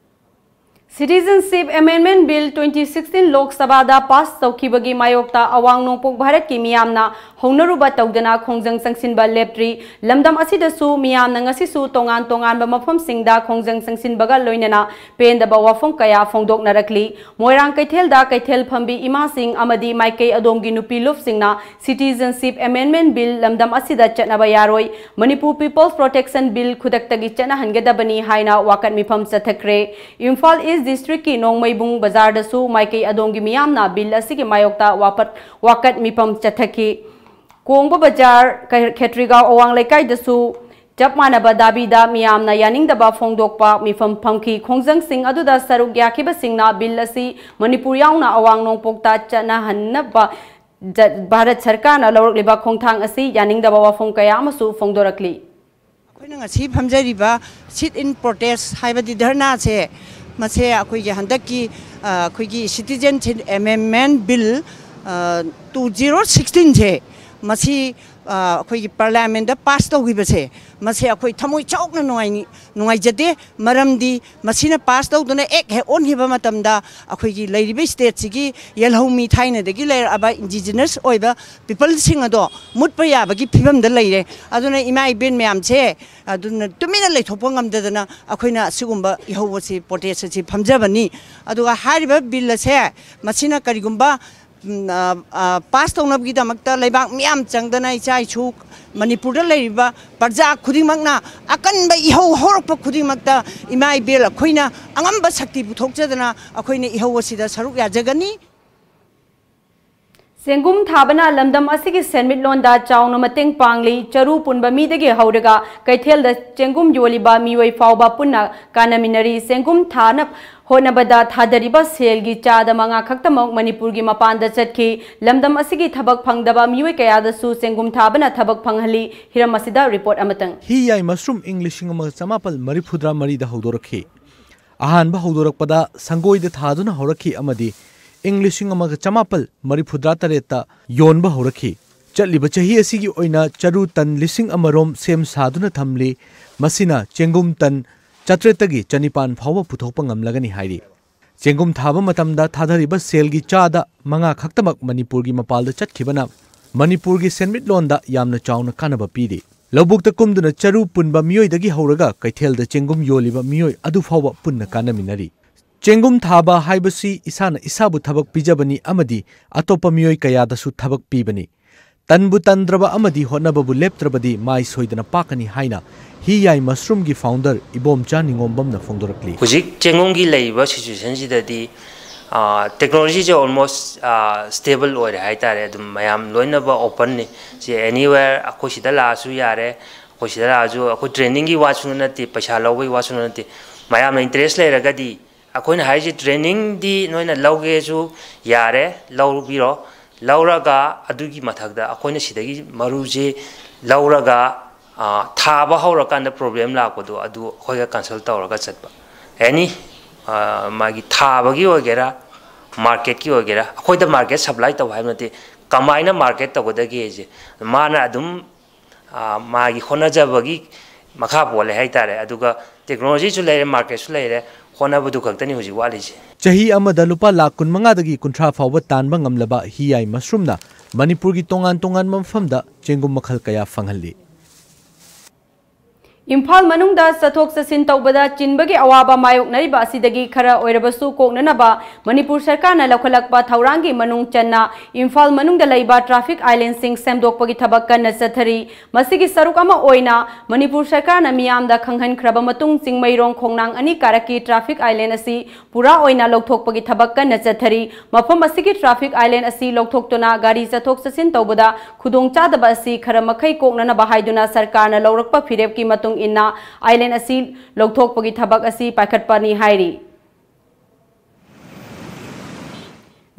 Citizenship Amendment Bill twenty sixteen ꯂꯣꯛ ꯁꯚꯥꯗ ꯄꯥꯁ ꯇꯧꯈꯤꯕꯒꯤ ꯃꯥꯌꯣꯛꯇ ꯑꯋꯥꯡ ꯅꯣꯡꯄꯣꯛ ꯚꯥꯔꯠꯀꯤ ꯃꯤꯌꯥꯝꯅ ꯍꯧꯅꯔꯨꯕ ꯇꯧꯗꯅ ꯈꯣꯡꯖꯪ ꯆꯪꯁꯤꯟꯕ ꯂꯦꯞꯇ꯭ꯔꯤ꯫ ꯂꯝꯗꯝ ꯑꯁꯤꯗꯁꯨ ꯃꯤꯌꯥꯝꯅ ꯉꯁꯤꯁꯨ ꯇꯣꯉꯥꯟ ꯇꯣꯉꯥꯟꯕ ꯃꯐꯝꯁꯤꯡꯗ ꯈꯣꯡꯖꯪ ꯆꯪꯁꯤꯟꯕꯒ ꯂꯣꯏꯅꯅ ꯄꯦꯟꯗꯕ ꯋꯥꯐꯝ ꯀꯌꯥ ꯐꯣꯡꯗꯣꯛꯅꯔꯛꯂꯤ꯫ ꯃꯣꯏꯔꯥꯡ ꯀꯩꯊꯦꯜꯗ ꯀꯩꯊꯦꯜ ꯐꯝꯕꯤ ꯏꯃꯥꯁꯤꯡ ꯑꯃꯗꯤ ꯃꯥꯏꯀꯩ ꯑꯗꯣꯝꯒꯤ ꯅꯨꯄꯤ ꯂꯨꯞꯁꯤꯡꯅ Citizenship Amendment Bill ꯂꯝꯗꯝ ꯑꯁꯤꯗ ꯆꯠꯅꯕ ꯌꯥꯔꯣꯏ, ꯃꯅꯤꯄꯨꯔ People's Protection Bill ꯈꯨꯗꯛꯇꯒꯤ ꯆꯠꯅꯍꯟꯒꯗꯕꯅꯤ ꯍꯥꯏꯅ ꯋꯥꯀꯠ ꯃꯤꯐꯝ ꯆꯠꯊꯈ꯭ꯔꯦ꯫ ꯏꯝꯐꯥꯜ ꯏꯁ ꯗꯤꯁꯇ꯭ꯔꯤꯛꯀꯤ ꯅꯣꯡꯃꯩꯕꯨꯡ ꯕꯖꯥꯔꯗꯁꯨ ꯃꯥꯏꯀꯩ ꯑꯗꯣꯝꯒꯤ ꯃꯤꯌꯥꯝꯅ ꯕꯤꯜ ꯑꯁꯤꯒꯤ ꯃꯥꯌꯣꯛꯇ ꯋꯥꯄꯠ-, ꯋꯥꯀꯠ ꯃꯤꯐꯝ ꯆꯠꯊꯈꯤ꯫ ꯀꯣꯡꯕ ꯕꯖꯥꯔ, ꯈꯦꯇ꯭ꯔꯤꯒꯥꯎ ꯑꯋꯥꯡ ꯂꯩꯀꯥꯏꯗꯁꯨ ꯆꯞ ꯃꯥꯟꯅꯕ ꯗꯥꯕꯤꯗ ꯃꯤꯌꯥꯝꯅ ꯌꯥꯅꯤꯡꯗꯕ ꯐꯣꯡꯗꯣꯛꯄ ꯃꯤꯐꯝ ꯐꯝꯈꯤ꯫ ꯈꯣꯡꯖꯪꯁꯤꯡ ꯑꯗꯨꯗ ꯁꯔꯨꯛ ꯌꯥꯈꯤꯕꯁꯤꯡꯅ ꯕꯤꯜ ꯑꯁꯤ ꯃꯅꯤꯄꯨꯔ ꯌꯥꯎꯅ ꯑꯋꯥꯡ ꯅꯣꯡꯄꯣꯛꯇ ꯆꯠꯅꯍꯟꯅꯕ ꯖ-, ꯚꯥꯔꯠ ꯁꯔꯀꯥꯔꯅ ꯂꯧꯔꯛꯂꯤꯕ ꯈꯣꯡꯊꯥꯡ ꯑꯁꯤ ꯌꯥꯅꯤꯡꯗꯕ ꯋꯥꯐꯝ ꯀꯌꯥ ꯑꯃꯁꯨ ꯐꯣꯡꯗꯣꯔꯛꯂꯤ꯫ ꯑꯩꯈꯣꯏꯅ ꯉꯁꯤ ꯐꯝꯖꯔꯤꯕ sit in protest ꯍꯥꯏꯕꯗꯤ ꯙꯔꯅꯥꯁꯦ, ꯃꯁꯦ ꯑꯩꯈꯣꯏꯒꯤ ꯍꯟꯗꯛꯀꯤ, ꯑ, ꯑꯩꯈꯣꯏꯒꯤ Citizenship Amendment Bill, ꯑ, two zero sixteen ꯁꯦ, ꯃꯁꯤ, ꯑ, ꯑꯩꯈꯣꯏꯒꯤ Parliament ꯇ pass ꯇꯧꯈꯤꯕꯁꯦ, ꯃꯁꯦ ꯑꯩꯈꯣꯏ ꯊꯃꯣꯏ ꯆꯥꯎꯅ ꯅꯨꯡꯉꯥꯏꯅꯤ-, ꯅꯨꯡꯉꯥꯏꯖꯗꯦ꯫ ꯃꯔꯝꯗꯤ ꯃꯁꯤꯅ pass ꯇꯧꯗꯨꯅ act ꯍꯦꯛ ꯑꯣꯟꯈꯤꯕ ꯃꯇꯝꯗ ꯑꯩꯈꯣꯏꯒꯤ ꯂꯩꯔꯤꯕ state ꯁꯤꯒꯤ ꯌꯦꯜꯍꯧꯃꯤ ꯊꯥꯏꯅꯗꯒꯤ ꯂꯩꯔꯛꯑꯕ indigenous ꯑꯣꯏꯕ people ꯁꯤꯡ ꯑꯗꯣ ꯃꯨꯠꯄ ꯌꯥꯕꯒꯤ ꯐꯤꯕꯝꯗ ꯂꯩꯔꯦ꯫ ꯑꯗꯨꯅ ꯏꯃꯥ ꯏꯕꯦꯟ ꯃꯌꯥꯝꯁꯦ, ꯑꯗꯨꯅ ꯇꯨꯃꯤꯟꯅ ꯂꯩꯊꯣꯛꯄ ꯉꯝꯗꯗꯅ ꯑꯩꯈꯣꯏꯅ ꯑꯁꯤꯒꯨꯝꯕ ꯏꯍꯧ ꯑꯁꯤ, protest ꯑꯁꯤ ꯐꯝꯖꯕꯅꯤ꯫ ꯑꯗꯨꯒ ꯍꯥꯏꯔꯤꯕ bill ꯑꯁꯦ ꯃꯁꯤꯅ ꯀꯔꯤꯒꯨꯝꯕ, ꯎꯝ, ꯑ, ꯑ, pass ꯇꯧꯅꯕꯒꯤꯗꯃꯛꯇ ꯂꯩꯕꯥꯛ ꯃꯤꯌꯥꯝ ꯆꯪꯗꯅ ꯏꯆꯥ ꯏꯁꯨ ꯃꯅꯤꯄꯨꯔꯗ ꯂꯩꯔꯤꯕ ꯄ꯭ꯔꯖꯥ ꯈꯨꯗꯤꯡꯃꯛꯅ ꯑꯀꯟꯕ ꯏꯍꯧ ꯍꯧꯔꯛꯄ ꯈꯨꯗꯤꯡꯃꯛꯇ ꯏꯃꯥ ꯏꯕꯦꯜ ꯑꯩꯈꯣꯏꯅ ꯑꯉꯝꯕ ꯁꯛꯇꯤ ꯄꯨꯊꯣꯛꯆꯗꯅ ꯑꯩꯈꯣꯏꯅ ꯏꯍꯧ ꯑꯁꯤꯗ ꯁꯔꯨꯛ ꯌꯥꯖꯒꯅꯤ꯫ ꯆꯦꯡꯒꯨꯝ ꯊꯥꯕꯅ ꯂꯝꯗꯝ ꯑꯁꯤꯒꯤ ꯁꯦꯟꯃꯤꯠꯂꯣꯟꯗ ꯆꯥꯎꯅ ꯃꯇꯦꯡ ꯄꯥꯡꯂꯤ꯫ ꯆꯔꯨ ꯄꯨꯟꯕ ꯃꯤꯗꯒꯤ ꯍꯧꯔꯒ ꯀꯩꯊꯦꯜꯗ ꯆꯦꯡꯒꯨꯝ ꯌꯣꯜꯂꯤꯕ ꯃꯤꯑꯣꯏ ꯐꯥꯎꯕ ꯄꯨꯟꯅ ꯀꯥꯟꯅꯃꯤꯟꯅꯔꯤ꯫ ꯆꯦꯡꯒꯨꯝ ꯊꯥꯅ ꯍꯣꯠꯅꯕꯗ ꯊꯥꯗꯔꯤꯕ ꯁꯦꯜꯒꯤ ꯆꯥꯗ ꯃꯉꯥ ꯈꯛꯇꯃꯛ ꯃꯅꯤꯄꯨꯔꯒꯤ ꯃꯄꯥꯟꯗ ꯆꯠꯈꯤ꯫ ꯂꯝꯗꯝ ꯑꯁꯤꯒꯤ ꯊꯕꯛ ꯐꯪꯗꯕ ꯃꯤꯑꯣꯏ ꯀꯌꯥꯗꯁꯨ ꯆꯦꯡꯒꯨꯝ ꯊꯥꯕꯅ ꯊꯕꯛ ꯐꯪꯍꯜꯂꯤ꯫ ꯍꯤꯔꯝ ꯑꯁꯤꯗ report ꯑꯃꯇꯪ꯫ ꯍꯤ ꯌꯥꯏ mushroom ꯏꯪ ꯂꯤꯁꯤꯡ ꯑꯃꯒ ꯆꯃꯥꯄꯜ ꯃꯔꯤꯐꯨꯇꯔꯥ ꯃꯔꯤꯗ ꯍꯧꯗꯣꯔꯛꯈꯤ꯫ ꯑꯍꯥꯟꯕ ꯍꯧꯗꯣꯔꯛꯄꯗ ꯁꯪꯒꯣꯏꯗ ꯊꯥꯗꯨꯅ ꯍꯧꯔꯛꯈꯤ ꯑꯃꯗꯤ ꯏꯪ ꯂꯤꯁꯤꯡ ꯑꯃꯒ ꯆꯃꯥꯄꯜ ꯃꯔꯤꯐꯨꯇꯔꯥ ꯇꯔꯦꯠꯇ ꯌꯣꯟꯕ ꯍꯧꯔꯛꯈꯤ꯫ ꯆꯠꯂꯤꯕ ꯆꯍꯤ ꯑꯁꯤꯒꯤ ꯑꯣꯏꯅ ꯆꯔꯨ ꯇꯟ ꯂꯤꯁꯤꯡ ꯑꯃꯔꯣꯝ ꯁꯦꯝ ꯁꯥꯗꯨꯅ ꯊꯝꯂꯤ꯫ ꯃꯁꯤꯅ ꯆꯦꯡꯒꯨꯝ ꯇꯟ ꯆꯥꯇ꯭ꯔꯦꯠꯇꯒꯤ ꯆꯅꯤꯄꯥꯟ ꯐꯥꯎꯕ ꯄꯨꯊꯣꯛꯄ ꯉꯝꯂꯒꯅꯤ ꯍꯥꯏꯔꯤ꯫ ꯆꯦꯡꯒꯨꯝ ꯊꯥꯕ ꯃꯇꯝꯗ ꯊꯥꯗꯔꯤꯕ ꯁꯦꯜꯒꯤ ꯆꯥꯗ ꯃꯉꯥ ꯈꯛꯇꯃꯛ ꯃꯅꯤꯄꯨꯔꯒꯤ ꯃꯄꯥꯜꯗ ꯆꯠꯈꯤꯕꯅ ꯃꯅꯤꯄꯨꯔꯒꯤ ꯁꯦꯟꯃꯤꯠꯂꯣꯟꯗ ꯌꯥꯝꯅ ꯆꯥꯎꯅ ꯀꯥꯟꯅꯕ ꯄꯤꯔꯤ꯫ ꯂꯧꯕꯨꯛꯇ ꯀꯨꯝꯗꯨꯅ ꯆꯔꯨ ꯄꯨꯟꯕ ꯃꯤꯑꯣꯏꯗꯒꯤ ꯍꯧꯔꯒ ꯀꯩꯊꯦꯜꯗ ꯆꯦꯡꯒꯨꯝ ꯌꯣꯜꯂꯤꯕ ꯃꯤꯑꯣꯏ ꯑꯗꯨ ꯐꯥꯎꯕ ꯄꯨꯟꯅ ꯀꯥꯟꯅꯃꯤꯟꯅꯔꯤ꯫ ꯆꯦꯡꯒꯨꯝ ꯊꯥꯕ ꯍꯥꯏꯕꯁꯤ ꯏꯁꯥꯅ ꯏꯁꯥꯕꯨ ꯊꯕꯛ ꯄꯤꯖꯕꯅꯤ ꯑꯃꯗꯤ ꯑꯇꯣꯞꯄ ꯃꯤꯑꯣꯏ ꯀꯌꯥꯗꯁꯨ ꯊꯕꯛ ꯄꯤꯕꯅꯤ꯫ ꯇꯟꯕꯨ ꯇꯟꯗ꯭ꯔꯕ ꯑꯃꯗꯤ ꯍꯣꯠꯅꯕꯕꯨ ꯂꯦꯞꯇ꯭ꯔꯕꯗꯤ ꯃꯥꯏ ꯁꯣꯏꯗꯅ ꯄꯥꯛꯀꯅꯤ ꯍꯥꯏꯅ ꯍꯤ ꯌꯥꯏ mushroom ꯒꯤ founder ꯏꯕꯣꯝꯆꯥ ꯅꯤꯉꯣꯝꯕꯝꯅ ꯐꯣꯡꯗꯣꯔꯛꯂꯤ꯫ ꯍꯧꯖꯤꯛ ꯆꯦꯡꯒꯨꯝꯒꯤ ꯂꯩꯔꯤꯕ situation ꯁꯤꯗꯗꯤ, ꯑꯥ, technology ꯁꯦ almost, ꯑꯥ, stable ꯑꯣꯏꯔꯦ ꯍꯥꯏꯇꯥꯔꯦ꯫ ꯑꯗꯨꯝ ꯃꯌꯥꯝ ꯂꯣꯏꯅꯃꯛ open ꯅꯤ꯫ ꯁꯤ anywhere ꯑꯩꯈꯣꯏ ꯁꯤꯗ ꯂꯥꯛꯑꯁꯨ ꯌꯥꯔꯦ, ꯑꯩꯈꯣꯏ ꯁꯤꯗ ꯂꯥꯛꯑꯁꯨ꯫ ꯑꯩꯈꯣꯏ training ꯒꯤ ꯋꯥꯁꯨ ꯅꯠꯇꯦ, ꯄꯩꯁꯥ ꯂꯧꯕꯒꯤ ꯋꯥꯁꯨ ꯅꯠꯇꯦ꯫ ꯃꯌꯥꯝꯅ interest ꯂꯩꯔꯒꯗꯤ ꯑꯩꯈꯣꯏꯅ ꯍꯥꯏꯔꯤꯁꯦ training ꯗꯤ ꯅꯣꯏꯅ ꯂꯧꯒꯦꯁꯨ ꯌꯥꯔꯦ, ꯂꯧꯕꯤꯔꯣ꯫ ꯂꯧꯔꯒ ꯑꯗꯨꯒꯤ ꯃꯊꯛꯇ ꯑꯩꯈꯣꯏꯅ ꯁꯤꯗꯒꯤ ꯃꯔꯨꯁꯦ ꯂꯧꯔꯒ, ꯑ, ꯊꯥꯕ ꯍꯧꯔꯀꯥꯟꯗ problem ꯂꯥꯛꯄꯗꯣ ꯑꯗꯨ ꯑꯩꯈꯣꯏꯒ consult ꯇꯧꯔꯒ ꯆꯠꯄ꯫ Any, ꯑ, ꯃꯥꯒꯤ ꯊꯥꯕꯒꯤ ꯑꯣꯏꯒꯦꯔꯥ, marketꯀꯤ ꯑꯣꯏꯒꯦꯔꯥ, ꯑꯩꯈꯣꯏꯗ market supply ꯇꯧ ꯍꯥꯏꯕ ꯅꯠꯇꯦ꯫ ꯀꯃꯥꯏꯅ market ꯇꯧꯒꯗꯒꯦꯁꯦ ꯃꯥꯅ ꯑꯗꯨꯝ, ꯑ, ꯃꯥꯒꯤ ꯍꯣꯠꯅꯖꯕꯒꯤ ꯃꯈꯥ ꯄꯣꯜꯂꯦ ꯍꯥꯏꯇꯥꯔꯦ꯫ ꯑꯗꯨꯒ technologyꯁꯨ ꯂꯩꯔꯦ, marketꯁꯨ ꯂꯩꯔꯦ, ꯍꯣꯠꯅꯕꯗꯨ ꯈꯛꯇꯅꯤ ꯍꯧꯖꯤꯛ ꯋꯥꯠꯂꯤꯁꯦ꯫ ꯆꯍꯤ ꯑꯃꯗ ꯂꯨꯄꯥ ꯂꯥꯈ ꯀꯨꯟꯃꯉꯥꯗꯒꯤ ꯀꯨꯟꯊ꯭ꯔꯥ ꯐꯥꯎꯕ ꯇꯥꯟꯕ ꯉꯝꯂꯕ ꯍꯤꯌꯥꯏ mushroomꯅ ꯃꯅꯤꯄꯨꯔꯒꯤ ꯇꯣꯉꯥꯟ ꯇꯣꯉꯥꯟꯕ ꯃꯐꯝꯗ ꯆꯦꯡꯒꯨꯝ ꯃꯈꯜ ꯀꯌꯥ ꯐꯪꯍꯜꯂꯤ꯫ ꯏꯝꯐꯥꯜ ꯃꯅꯨꯡꯗ ꯆꯠꯊꯣꯛ ꯆꯠꯁꯤꯟ ꯇꯧꯕꯗ ꯆꯤꯟꯕꯒꯤ ꯑꯋꯥꯕ ꯃꯥꯌꯣꯛꯅꯔꯤꯕ ꯑꯁꯤꯗꯒꯤ ꯈꯔ ꯑꯣꯏꯔꯕꯁꯨ ꯀꯣꯛꯅꯅꯕ ꯃꯅꯤꯄꯨꯔ ꯁꯔꯀꯥꯔꯅ ꯂꯧꯈꯠꯂꯛꯄ ꯊꯧꯔꯥꯡꯒꯤ ꯃꯅꯨꯡ ꯆꯟꯅ ꯏꯝꯐꯥꯜ ꯃꯅꯨꯡꯗ ꯂꯩꯕ traffic islandꯁꯤꯡ ꯁꯦꯝꯗꯣꯛꯄꯒꯤ ꯊꯕꯛ ꯀꯟꯅ ꯆꯠꯊꯔꯤ꯫ ꯃꯁꯤꯒꯤ ꯁꯔꯨꯛ ꯑꯃ ꯑꯣꯏꯅ ꯃꯅꯤꯄꯨꯔ ꯁꯔꯀꯥꯔꯅ ꯃꯤꯌꯥꯝꯗ ꯈꯪꯍꯟꯈ꯭ꯔꯕ ꯃꯇꯨꯡ ꯆꯤꯡꯃꯩꯔꯣꯡ ꯈꯣꯡꯅꯥꯡ ꯑꯅꯤ ꯀꯥꯔꯛꯀꯤ traffic island ꯑꯁꯤ ꯄꯨꯔꯥ ꯑꯣꯏꯅ ꯂꯧꯊꯣꯛꯄꯒꯤ ꯊꯕꯛ ꯀꯟꯅ ꯆꯠꯊꯔꯤ꯫ ꯃꯐꯝ ꯑꯁꯤꯒꯤ traffic island ꯑꯁꯤ ꯂꯧꯊꯣꯛꯇꯨꯅ ꯒꯥꯔꯤ ꯆꯠꯊꯣꯛ ꯆꯠꯁꯤꯟ ꯇꯧꯕꯗ ꯈꯨꯗꯣꯡꯆꯥꯗꯕ ꯑꯁꯤ ꯈꯔ ꯃꯈꯩ ꯀꯣꯛꯅꯅꯕ ꯍꯥꯏꯗꯨꯅ ꯁꯔꯀꯥꯔꯅ ꯂꯧꯔꯛꯄ ꯐꯤꯔꯦꯞꯀꯤ ꯃꯇꯨꯡ ꯏꯟꯅ island ꯑꯁꯤ ꯂꯧꯊꯣꯛꯄꯒꯤ ꯊꯕꯛ ꯑꯁꯤ ꯄꯥꯏꯈꯠꯄꯅꯤ ꯍꯥꯏꯔꯤ꯫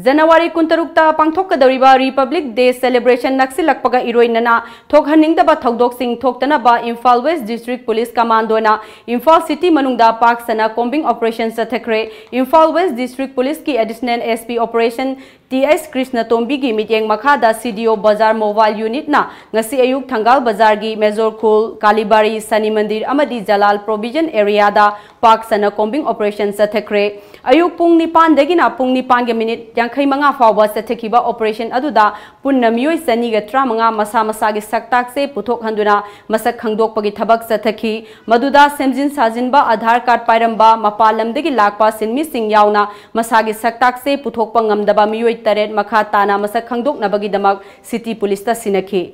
ꯖꯅꯋꯥꯔꯤ ꯀꯨꯟꯇꯔꯨꯛꯇ ꯄꯥꯡꯊꯣꯛꯀꯗꯧꯔꯤꯕ Republic Day celebration ꯅꯛꯁꯤꯜꯂꯛꯄꯒ ꯏꯔꯣꯏꯅꯅ ꯊꯣꯛꯍꯟꯅꯤꯡꯗꯕ ꯊꯧꯗꯣꯛꯁꯤꯡ ꯊꯣꯛꯇꯅꯕ Imphal West District Police Commandoꯅ Imphal city ꯃꯅꯨꯡꯗ ꯄꯥꯛ ꯁꯟꯅ combing operation ꯆꯠꯊꯈ꯭ꯔꯦ꯫ ꯏꯝꯐꯥꯜ West District Policeꯀꯤ Additional SP Operation T H ꯀ꯭ꯔꯤꯁꯅꯇꯣꯝꯕꯤꯒꯤ ꯃꯤꯠꯌꯦꯡ ꯃꯈꯥꯗ CDO Bazar Mobile Unitꯅ ꯉꯁꯤ ꯑꯌꯨꯛ ꯊꯪꯒꯥꯜ ꯕꯖꯥꯔꯒꯤ ꯃꯦꯖꯣꯔ ꯈꯨꯜ, ꯀꯥꯂꯤꯕꯥꯔꯤ, ꯁꯅꯤ ꯃꯟꯗꯤꯔ ꯑꯃꯗꯤ ꯖꯂꯥꯜ Provision Areaꯗ ꯄꯥꯛ ꯁꯟꯅ combing operation ꯆꯠꯊꯈ꯭ꯔꯦ꯫ ꯑꯌꯨꯛ ꯄꯨꯡ ꯅꯤꯄꯥꯟꯗꯒꯤꯅ ꯄꯨꯡ ꯅꯤꯄꯥꯟꯒꯤ ꯃꯤꯅꯤꯠ ꯌꯥꯡꯈꯩ ꯃꯉꯥ ꯐꯥꯎꯕ ꯆꯠꯊꯈꯤꯕ operation ꯑꯗꯨꯗ ꯄꯨꯟꯅ ꯃꯤꯑꯣꯏ ꯆꯅꯤꯒ ꯇꯔꯥꯃꯉꯥ ꯃꯁꯥ ꯃꯁꯥꯒꯤ ꯁꯛꯇꯥꯛꯁꯦ ꯄꯨꯊꯣꯛꯍꯟꯗꯨꯅ ꯃꯁꯛ ꯈꯪꯗꯣꯛꯄꯒꯤ ꯊꯕꯛ ꯆꯠꯊꯈꯤ꯫ ꯃꯗꯨꯗ ꯁꯦꯝꯖꯤꯟ ꯁꯥꯖꯤꯟꯕ, ꯑꯙꯥꯔ ꯀꯥꯔꯗ ꯄꯥꯏꯔꯝꯕ, ꯃꯄꯥꯟ ꯂꯝꯗꯒꯤ ꯂꯥꯛꯄ ꯁꯤꯟꯃꯤꯁꯤꯡ ꯌꯥꯎꯅ ꯃꯁꯥꯒꯤ ꯁꯛꯇꯥꯛꯁꯦ ꯄꯨꯊꯣꯛꯄ ꯉꯝꯗꯕ ꯃꯤꯑꯣꯏ ꯇꯔꯦꯠ ꯃꯈꯥ ꯇꯥꯅ ꯃꯁꯛ ꯈꯪꯗꯣꯛꯅꯕꯒꯤꯗꯃꯛ city policeꯇ ꯁꯤꯟꯅꯈꯤ꯫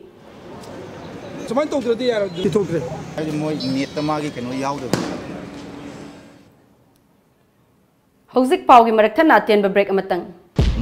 ꯁꯨꯃꯥꯏꯅ ꯇꯧꯗ꯭ꯔꯗꯤ ꯌꯥꯔꯣꯏ꯫ ꯄꯤꯊꯣꯛꯇ꯭ꯔꯦ꯫ ꯍꯥꯏꯗꯤ ꯃꯣꯏ ꯅꯦꯠꯇ ꯃꯥꯒꯤ ꯀꯩꯅꯣ ꯌꯥꯎꯗꯕ꯫ ꯍꯧꯖꯤꯛ ꯄꯥꯎꯒꯤ ꯃꯔꯛ ꯊꯠꯅ ꯑꯇꯦꯟꯕ break ꯑꯃꯇꯪ꯫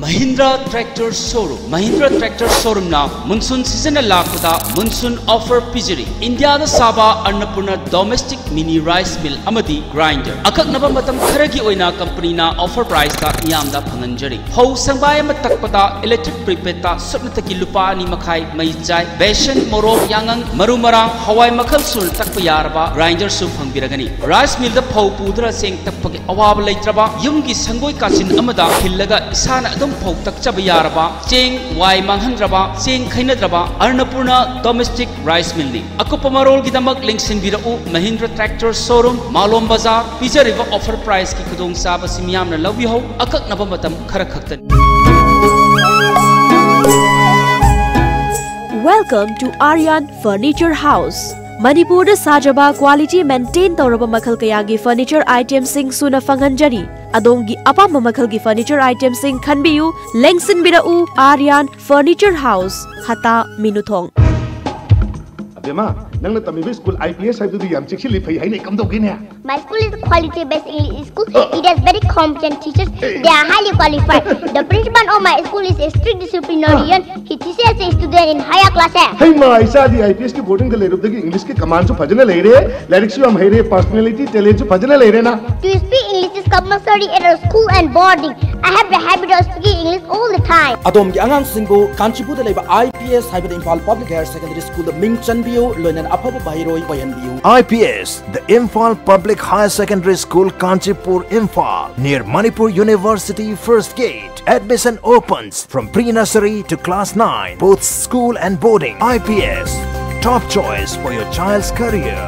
Mahindra Tractor Showroom. Mahindra Tractor Showroomꯅ monsoon seasonꯅ ꯂꯥꯛꯄꯗ monsoon offer ꯄꯤꯖꯔꯤ꯫ ꯏꯟꯗꯤꯌꯥꯗ ꯁꯥꯕ ꯑꯟꯅꯄꯨꯔꯅ domestic mini rice mill ꯑꯃꯗꯤ grinder ꯑꯀꯛꯅꯕ ꯃꯇꯝ ꯈꯔꯒꯤ ꯑꯣꯏꯅ ꯀꯝꯄꯅꯤꯅ offer priceꯇ ꯃꯤꯌꯥꯝꯗ ꯐꯪꯍꯟꯖꯔꯤ꯫ ꯐꯧ ꯁꯪꯕꯥꯏ ꯑꯃ ꯇꯛꯄꯗ electric preparedꯇ ꯁꯨꯞꯅꯇꯒꯤ ꯂꯨꯄꯥ ꯑꯅꯤ ꯃꯈꯥꯏ ꯃꯩ ꯆꯥꯏ꯫ ꯕꯦꯁꯟ, ꯃꯣꯔꯣꯛ, ꯌꯥꯉꯪ, ꯃꯔꯨ ꯃꯔꯥꯡ, ꯍꯋꯥꯏ ꯃꯈꯜ ꯁꯨꯅ ꯇꯛꯄ ꯌꯥꯔꯕ grinderꯁꯨ ꯐꯪꯕꯤꯔꯒꯅꯤ꯫ Rice millꯗ ꯐꯧ ꯄꯨꯗꯨꯅ ꯆꯦꯡ ꯇꯛꯄꯒꯤ ꯑꯋꯥꯕ ꯂꯩꯇ꯭ꯔꯕ, ꯌꯨꯝꯒꯤ ꯁꯪꯒꯣꯏ ꯀꯥꯆꯤꯟ ꯑꯃꯗ ꯈꯤꯜꯂꯒ ꯏꯁꯥꯅ ꯑꯗꯨꯝ ꯐꯧ ꯇꯛꯆꯕ ꯌꯥꯔꯕ, ꯆꯦꯡ ꯋꯥꯏ ꯃꯥꯡꯍꯟꯗ꯭ꯔꯕ, ꯆꯦꯡ ꯈꯩꯅꯗ꯭ꯔꯕ ꯑꯟꯅꯄꯨꯔꯅ domestic rice millꯅꯤ꯫ ꯑꯀꯨꯞꯄ ꯃꯔꯣꯜꯒꯤꯗꯃꯛ ꯂꯦꯡꯁꯤꯟꯕꯤꯔꯛꯎ Mahindra Tractor Showroom, ꯃꯥꯂꯣꯝ ꯕꯖꯥꯔ꯫ ꯄꯤꯖꯔꯤꯕ offer priceꯀꯤ ꯈꯨꯗꯣꯡꯆꯥꯕꯁꯤ ꯃꯤꯌꯥꯝꯅ ꯂꯧꯕꯤꯍꯧ, ꯑꯀꯛꯅꯕ ꯃꯇꯝ ꯈꯔ ꯈꯛꯇꯅꯤ꯫ Welcome to Aryan Furniture House. ꯃꯅꯤꯄꯨꯔꯗ ꯁꯥꯖꯕ quality maintain ꯇꯧꯔꯕ ꯃꯈꯜ ꯀꯌꯥꯒꯤ furniture itemꯁꯤꯡ ꯁꯨꯅ ꯐꯪꯍꯟꯖꯔꯤ꯫ ꯑꯗꯣꯝꯒꯤ ꯑꯄꯥꯝꯕ ꯃꯈꯜꯒꯤ furniture itemꯁꯤꯡ ꯈꯟꯕꯤꯌꯨ꯫ ꯂꯦꯡꯁꯤꯟꯕꯤꯔꯛꯎ Aryan Furniture House, ꯍꯇꯥ, ꯃꯤꯅꯨꯊꯣꯡ꯫ ꯑꯕꯦꯝꯃ, ꯅꯪꯅ ꯇꯝꯃꯤꯕ ꯁ꯭ꯀꯨꯜ I P S ꯍꯥꯏꯕꯗꯨꯗꯤ ꯌꯥꯝ ꯆꯦꯛꯁꯤꯜꯂꯤ, ꯐꯩ ꯍꯥꯏꯅ ꯀꯝꯗꯧꯒꯦꯅꯦ? My school is quality based English school. It has very competent teachers. They are highly qualified. The principal of my school is a strict disciplinarian. He teaches the student in higher class. ꯍꯩꯃꯥ, ꯏꯆꯥꯗꯤ I P S ꯀꯤ boardingꯗ ꯂꯩꯔꯨꯕꯗꯒꯤ Englishꯀꯤ commandꯁꯨ ꯐꯖꯅ ꯂꯩꯔꯦ, ꯂꯥꯏꯔꯤꯛꯁꯨ ꯌꯥꯝ ꯍꯩꯔꯦ, personalityꯁꯨ ꯐꯖꯅ ꯂꯩꯔꯦꯅ꯫ To speak English is compulsory at our school and boarding. I have the habit of speaking English all the time. ꯑꯗꯣꯝꯒꯤ ꯑꯉꯥꯡꯁꯤꯡꯕꯨ ꯀꯥꯟꯆꯤꯄꯨꯔꯗ ꯂꯩꯕ I P S ꯍꯥꯏꯕꯗꯤ ꯏꯝꯐꯥꯜ Public Higher Secondary Schoolꯗ ꯃꯤꯡ ꯆꯟꯕꯤꯌꯨ, ꯂꯣꯏꯅꯅ ꯑꯐꯕ ꯃꯍꯩꯔꯣꯏ ꯑꯣꯏꯍꯟꯕꯤꯌꯨ꯫ I P S, the Imphal Public Higher Secondary School, Kanchipur, Imphal, near Manipur University First Gate. Admission opens from pre-nursery to class nine, both school and boarding. I P S, top choice for your child's career.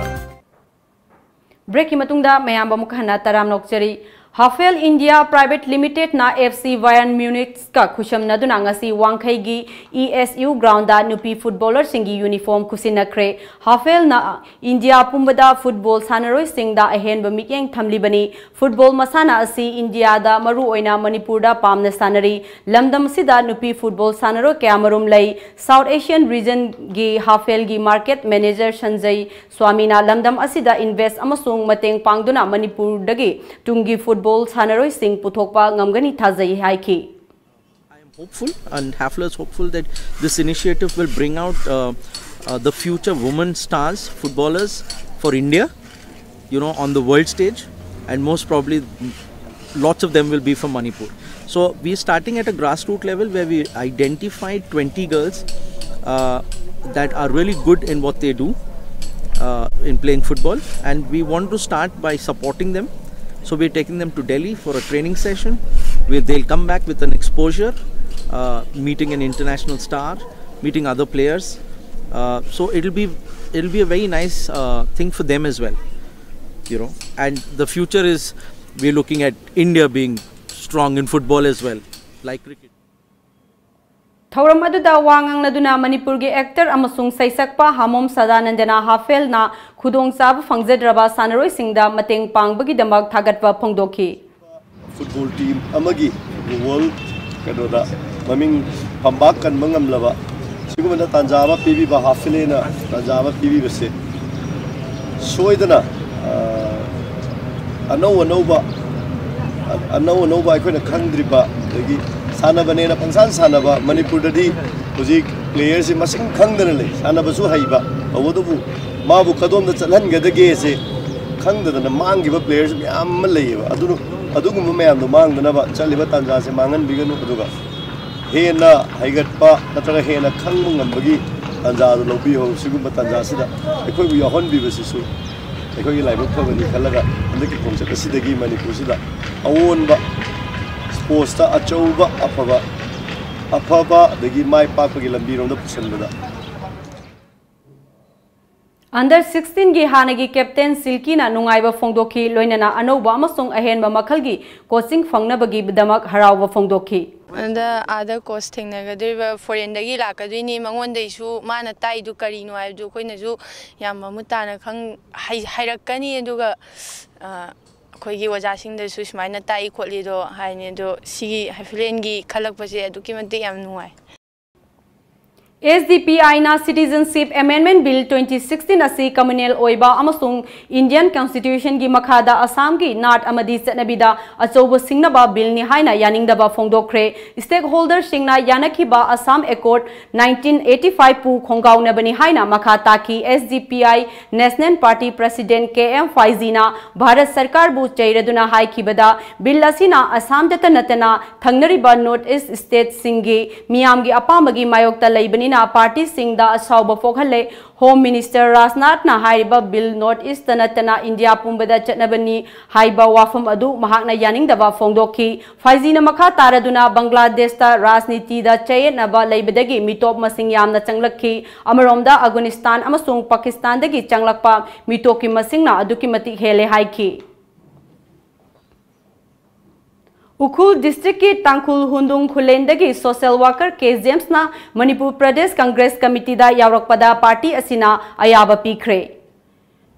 Breakꯀꯤ ꯃꯇꯨꯡꯗ ꯃꯌꯥꯝꯕꯨ ꯑꯃꯨꯛ ꯍꯟꯅ ꯇꯔꯥꯝꯅ ꯑꯣꯛꯆꯔꯤ꯫ Hafel India Private Limitedꯅ F C Bayern Munichꯀ ꯈꯨꯠꯁꯝꯅꯗꯨꯅ ꯉꯁꯤ ꯋꯥꯡꯈꯩꯒꯤ E S U groundꯗ ꯅꯨꯄꯤ footballerꯁꯤꯡꯒꯤ uniform ꯈꯨꯠꯁꯤꯟꯅꯈ꯭ꯔꯦ꯫ Hafelꯅ India ꯄꯨꯝꯕꯗ football ꯁꯥꯟꯅꯔꯣꯏꯁꯤꯡꯗ ꯑꯍꯦꯟꯕ ꯃꯤꯠꯌꯦꯡ ꯊꯝꯂꯤꯕꯅꯤ꯫ Football ꯃꯁꯥꯟꯅ ꯑꯁꯤ ꯏꯟꯗꯤꯌꯥꯗ ꯃꯔꯨꯑꯣꯏꯅ ꯃꯅꯤꯄꯨꯔꯗ ꯄꯥꯝꯅ ꯁꯥꯟꯅꯔꯤ꯫ ꯂꯝꯗꯝ ꯑꯁꯤꯗ ꯅꯨꯄꯤ football ꯁꯥꯟꯅꯔꯣꯏ ꯀꯌꯥꯃꯔꯨꯝ ꯂꯩ꯫ South Asian regionꯒꯤ Hafelꯒꯤ market manager ꯁꯟꯖꯩ ꯁ꯭ꯋꯥꯃꯤꯅ ꯂꯝꯗꯝ ꯑꯁꯤꯗ invest ꯑꯃꯁꯨꯡ ꯃꯇꯦꯡ ꯄꯥꯡꯗꯨꯅ ꯃꯅꯤꯄꯨꯔꯗꯒꯤ ꯇꯨꯡꯒꯤ football ꯁꯥꯟꯅꯔꯣꯏꯁꯤꯡ ꯄꯨꯊꯣꯛꯄ ꯉꯝꯒꯅꯤ ꯊꯥꯖꯩ ꯍꯥꯏꯈꯤ꯫ Hopeful, and Hafler is hopeful that this initiative will bring out uh, uh, the future women stars, footballers for India, you know, on the world stage, and most probably lots of them will be from Manipur. So we're starting at a grassroots level where we identified twenty girls uh, that are really good in what they do uh, in playing football, and we want to start by supporting them. So we're taking them to Delhi for a training session where they'll come back with an exposure, uh, meeting an international star, meeting other players. Uh, so it'll be it'll be a very nice uh, thing for them as well, you know. And the future is, we're looking at India being strong in football as well, like cricket. ꯊꯧꯔꯝ ꯑꯗꯨꯗ ꯋꯥ ꯉꯥꯡꯅꯗꯨꯅ ꯃꯅꯤꯄꯨꯔꯒꯤ actor ꯑꯃꯁꯨꯡ ꯁꯩꯁꯛꯄ ꯍꯥꯃꯣꯝ ꯁꯗꯥꯅꯟꯗꯅ ꯍꯥꯐꯦꯜꯅ ꯈꯨꯗꯣꯡꯆꯥꯕ ꯐꯪꯖꯗ꯭ꯔꯕ ꯁꯥꯟꯅꯔꯣꯏꯁꯤꯡꯗ ꯃꯇꯦꯡ ꯄꯥꯡꯕꯒꯤꯗꯃꯛ ꯊꯥꯒꯠꯄ ꯐꯣꯡꯗꯣꯛꯈꯤ꯫ Football team ꯑꯃꯒꯤ ꯋꯥꯔꯜ ꯀꯩꯅꯣꯗ ꯃꯃꯤꯡ ꯐꯝꯕꯥꯛ ꯀꯟꯕ ꯉꯝꯂꯕ ꯁꯤꯒꯨꯝꯕ ꯇꯥꯟꯖꯥ ꯑꯃ ꯄꯤꯕꯤꯕ ꯍꯥꯐꯤꯂꯦꯅ ꯇꯥꯟꯖꯥ ꯑꯃ ꯄꯤꯕꯤꯕꯁꯦ ꯁꯣꯏꯗꯅ ꯑꯅꯧ ꯑꯅꯧꯕ ꯑꯅꯧ ꯑꯅꯧꯕ ꯑꯩꯈꯣꯏꯅ ꯈꯪꯗ꯭ꯔꯤꯕ ꯑꯗꯒꯤ ꯁꯥꯟꯅꯕꯅꯦꯅ ꯄꯪꯁꯥꯟ ꯁꯥꯟꯅꯕ ꯃꯅꯤꯄꯨꯔꯗꯗꯤ ꯍꯧꯖꯤꯛ playerꯁꯤ ꯃꯁꯤꯡ ꯈꯪꯗꯅ ꯂꯩ꯫ ꯁꯥꯟꯅꯕꯁꯨ ꯍꯩꯕ, ꯇꯧꯕꯇꯕꯨ ꯃꯥꯕꯨ ꯀꯗꯣꯝꯗ ꯆꯠꯍꯟꯒꯗꯒꯦꯁꯦ ꯈꯪꯗꯗꯅ ꯃꯥꯡꯈꯤꯕ playerꯁꯨ ꯃꯌꯥꯝ ꯑꯃ ꯂꯩꯌꯦꯕ꯫ ꯑꯗꯨ ꯑꯗꯨꯒꯨꯝꯕ ꯃꯌꯥꯝꯗꯣ ꯃꯥꯡꯗꯅꯕ ꯆꯠꯂꯤꯕ ꯇꯥꯟꯖꯥꯁꯦ ꯃꯥꯡꯍꯟꯕꯤꯒꯅꯨ꯫ ꯑꯗꯨꯒ ꯍꯦꯟꯅ ꯍꯩꯒꯠꯄ ꯅꯠꯇ꯭ꯔꯒ ꯍꯦꯟꯅ ꯈꯪꯕ ꯉꯝꯕꯒꯤ ꯇꯥꯟꯖꯥꯗꯨ ꯂꯧꯕꯤꯍꯧ꯫ ꯁꯤꯒꯨꯝꯕ ꯇꯥꯟꯖꯥꯁꯤꯗ ꯑꯩꯈꯣꯏꯕꯨ ꯌꯥꯎꯍꯟꯕꯤꯕꯁꯤꯁꯨ ꯑꯩꯈꯣꯏꯒꯤ ꯂꯥꯏꯕꯛ ꯐꯕꯅꯤ ꯈꯜꯂꯒ ꯍꯟꯗꯛꯀꯤ ꯈꯣꯡꯆꯠ ꯑꯁꯤꯗꯒꯤ ꯃꯅꯤꯄꯨꯔꯁꯤꯗ ꯑꯑꯣꯟꯕ sportsꯇ ꯑꯆꯧꯕ ꯑꯐꯕ ꯑꯐꯕ ꯑꯗꯒꯤ ꯃꯥꯏ ꯄꯥꯛꯄꯒꯤ ꯂꯝꯕꯤꯔꯣꯝꯗ ꯄꯨꯁꯤꯟꯕꯗ Under sixteenꯒꯤ ꯍꯥꯟꯅꯒꯤ captain ꯁꯤꯜꯀꯤꯅ ꯅꯨꯡꯉꯥꯏꯕ ꯐꯣꯡꯗꯣꯛꯈꯤ, ꯂꯣꯏꯅꯅ ꯑꯅꯧꯕ ꯑꯃꯁꯨꯡ ꯑꯍꯦꯟꯕ ꯃꯈꯜꯒꯤ coaching ꯐꯪꯅꯕꯒꯤꯗꯃꯛ ꯍꯔꯥꯎꯕ ꯐꯣꯡꯗꯣꯛꯈꯤ꯫ ꯑꯗ ꯑꯥꯗ coach ꯊꯦꯡꯅꯒꯗꯣꯔꯤꯕ foreignꯗꯒꯤ ꯂꯥꯛꯀꯗꯣꯏꯅꯤ, ꯃꯉꯣꯟꯗꯩꯁꯨ ꯃꯥꯅ ꯇꯥꯛꯏꯗꯨ ꯀꯔꯤꯅꯣ ꯍꯥꯏꯕꯗꯨ ꯑꯩꯈꯣꯏꯅꯁꯨ ꯌꯥꯝ ꯃꯃꯨꯠ ꯇꯥꯅ ꯈꯪ ꯍꯩ- ꯍꯩꯔꯛꯀꯅꯤ꯫ ꯑꯗꯨꯒ ꯑ, ꯑꯩꯈꯣꯏꯒꯤ ꯑꯣꯖꯥꯁꯤꯡꯗꯁꯨ ꯁꯨꯃꯥꯏꯅ ꯇꯥꯛꯏ ꯈꯣꯠꯂꯤꯗꯣ ꯍꯥꯏꯅꯤ꯫ ꯑꯗꯣ ꯁꯤꯒꯤ ꯍꯥꯐꯤꯂꯦꯟꯒꯤ ꯈꯜꯂꯛꯄꯁꯦ ꯑꯗꯨꯛꯀꯤ ꯃꯇꯤꯛ ꯌꯥꯝ ꯅꯨꯡꯉꯥꯏ꯫ ꯑꯦꯁ ꯗꯤ ꯄꯤ ꯑꯥꯏꯅ Citizenship Amendment Bill twenty sixteen ꯑꯁꯤ communal ꯑꯣꯏꯕ ꯑꯃꯁꯨꯡ Indian Constitutionꯒꯤ ꯃꯈꯥꯗ ꯑꯁꯥꯝꯒꯤ ꯅꯥꯠ ꯑꯃꯗꯤ ꯆꯠꯅꯕꯤꯗ ꯑꯆꯧꯕ ꯁꯤꯡꯅꯕ billꯅꯤ ꯍꯥꯏꯅ ꯌꯥꯅꯤꯡꯗꯕ ꯐꯣꯡꯗꯣꯛꯈ꯭ꯔꯦ꯫ Stakeholderꯁꯤꯡꯅ ꯌꯥꯅꯈꯤꯕ Assam Accord nineteen eighty five ꯄꯨ ꯈꯣꯡꯒꯥꯎꯅꯕꯅꯤ ꯍꯥꯏꯅ ꯃꯈꯥ ꯇꯥꯈꯤ꯫ S D P I National Party President K M ꯐꯥꯏꯖꯤꯅ ꯚꯥꯔꯠ ꯁꯔꯀꯥꯔꯕꯨ ꯆꯩꯔꯗꯨꯅ ꯍꯥꯏꯈꯤꯕꯗ, bill ꯑꯁꯤꯅ ꯑꯁꯥꯝꯗꯇ ꯅꯠꯇꯅ ꯊꯪꯅꯔꯤꯕ North East stateꯁꯤꯡꯒꯤ ꯃꯤꯌꯥꯝꯒꯤ ꯑꯄꯥꯝꯕꯒꯤ ꯃꯥꯌꯣꯛꯇ ꯂꯩꯕꯅꯤꯅ partyꯁꯤꯡꯗ ꯑꯁꯥꯎꯕ ꯄꯣꯛꯍꯜꯂꯦ꯫ Home Minister ꯔꯥꯖꯅꯥꯊꯅ ꯍꯥꯏꯔꯤꯕ bill North Eastꯇ ꯅꯠꯇꯅ ꯏꯟꯗꯤꯌꯥ ꯄꯨꯝꯕꯗ ꯆꯠꯅꯕꯅꯤ ꯍꯥꯏꯕ ꯋꯥꯐꯝ ꯑꯗꯨ ꯃꯍꯥꯛꯅ ꯌꯥꯅꯤꯡꯗꯕ ꯐꯣꯡꯗꯣꯛꯈꯤ꯫ ꯐꯥꯏꯖꯤꯅ ꯃꯈꯥ ꯇꯥꯔꯗꯨꯅ ꯕꯪꯒ꯭ꯂꯥꯗꯦꯁꯇ ꯔꯥꯖꯅꯤꯇꯤꯗ ꯆꯌꯦꯠꯅꯕ ꯂꯩꯕꯗꯒꯤ ꯃꯤꯇꯣꯞ ꯃꯁꯤꯡ ꯌꯥꯝꯅ ꯆꯪꯂꯛꯈꯤ꯫ ꯑꯃꯔꯣꯝꯗ ꯑꯒꯨꯅꯤꯁꯇꯥꯟ ꯑꯃꯁꯨꯡ ꯄꯥꯀꯤꯁꯇꯥꯟꯗꯒꯤ ꯆꯪꯂꯛꯄ ꯃꯤꯇꯣꯞꯀꯤ ꯃꯁꯤꯡꯅ ꯑꯗꯨꯛꯀꯤ ꯃꯇꯤꯛ ꯍꯦꯜꯂꯦ ꯍꯥꯏꯈꯤ꯫ ꯎꯈ꯭ꯔꯨꯜ districtꯀꯤ ꯇꯥꯡꯈꯨꯜ ꯍꯨꯟꯗꯨꯡ ꯈꯨꯂꯦꯟꯗꯒꯤ social worker ꯀꯦ ꯖꯦꯝꯁꯅ ꯃꯅꯤꯄꯨꯔ ꯄ꯭ꯔꯗꯦꯁ ꯀꯪꯒ꯭ꯔꯦꯁ ꯀꯃꯤꯇꯤꯗ ꯌꯥꯎꯔꯛꯄꯗ party ꯑꯁꯤꯅ ꯑꯌꯥꯕ ꯄꯤꯈ꯭ꯔꯦ꯫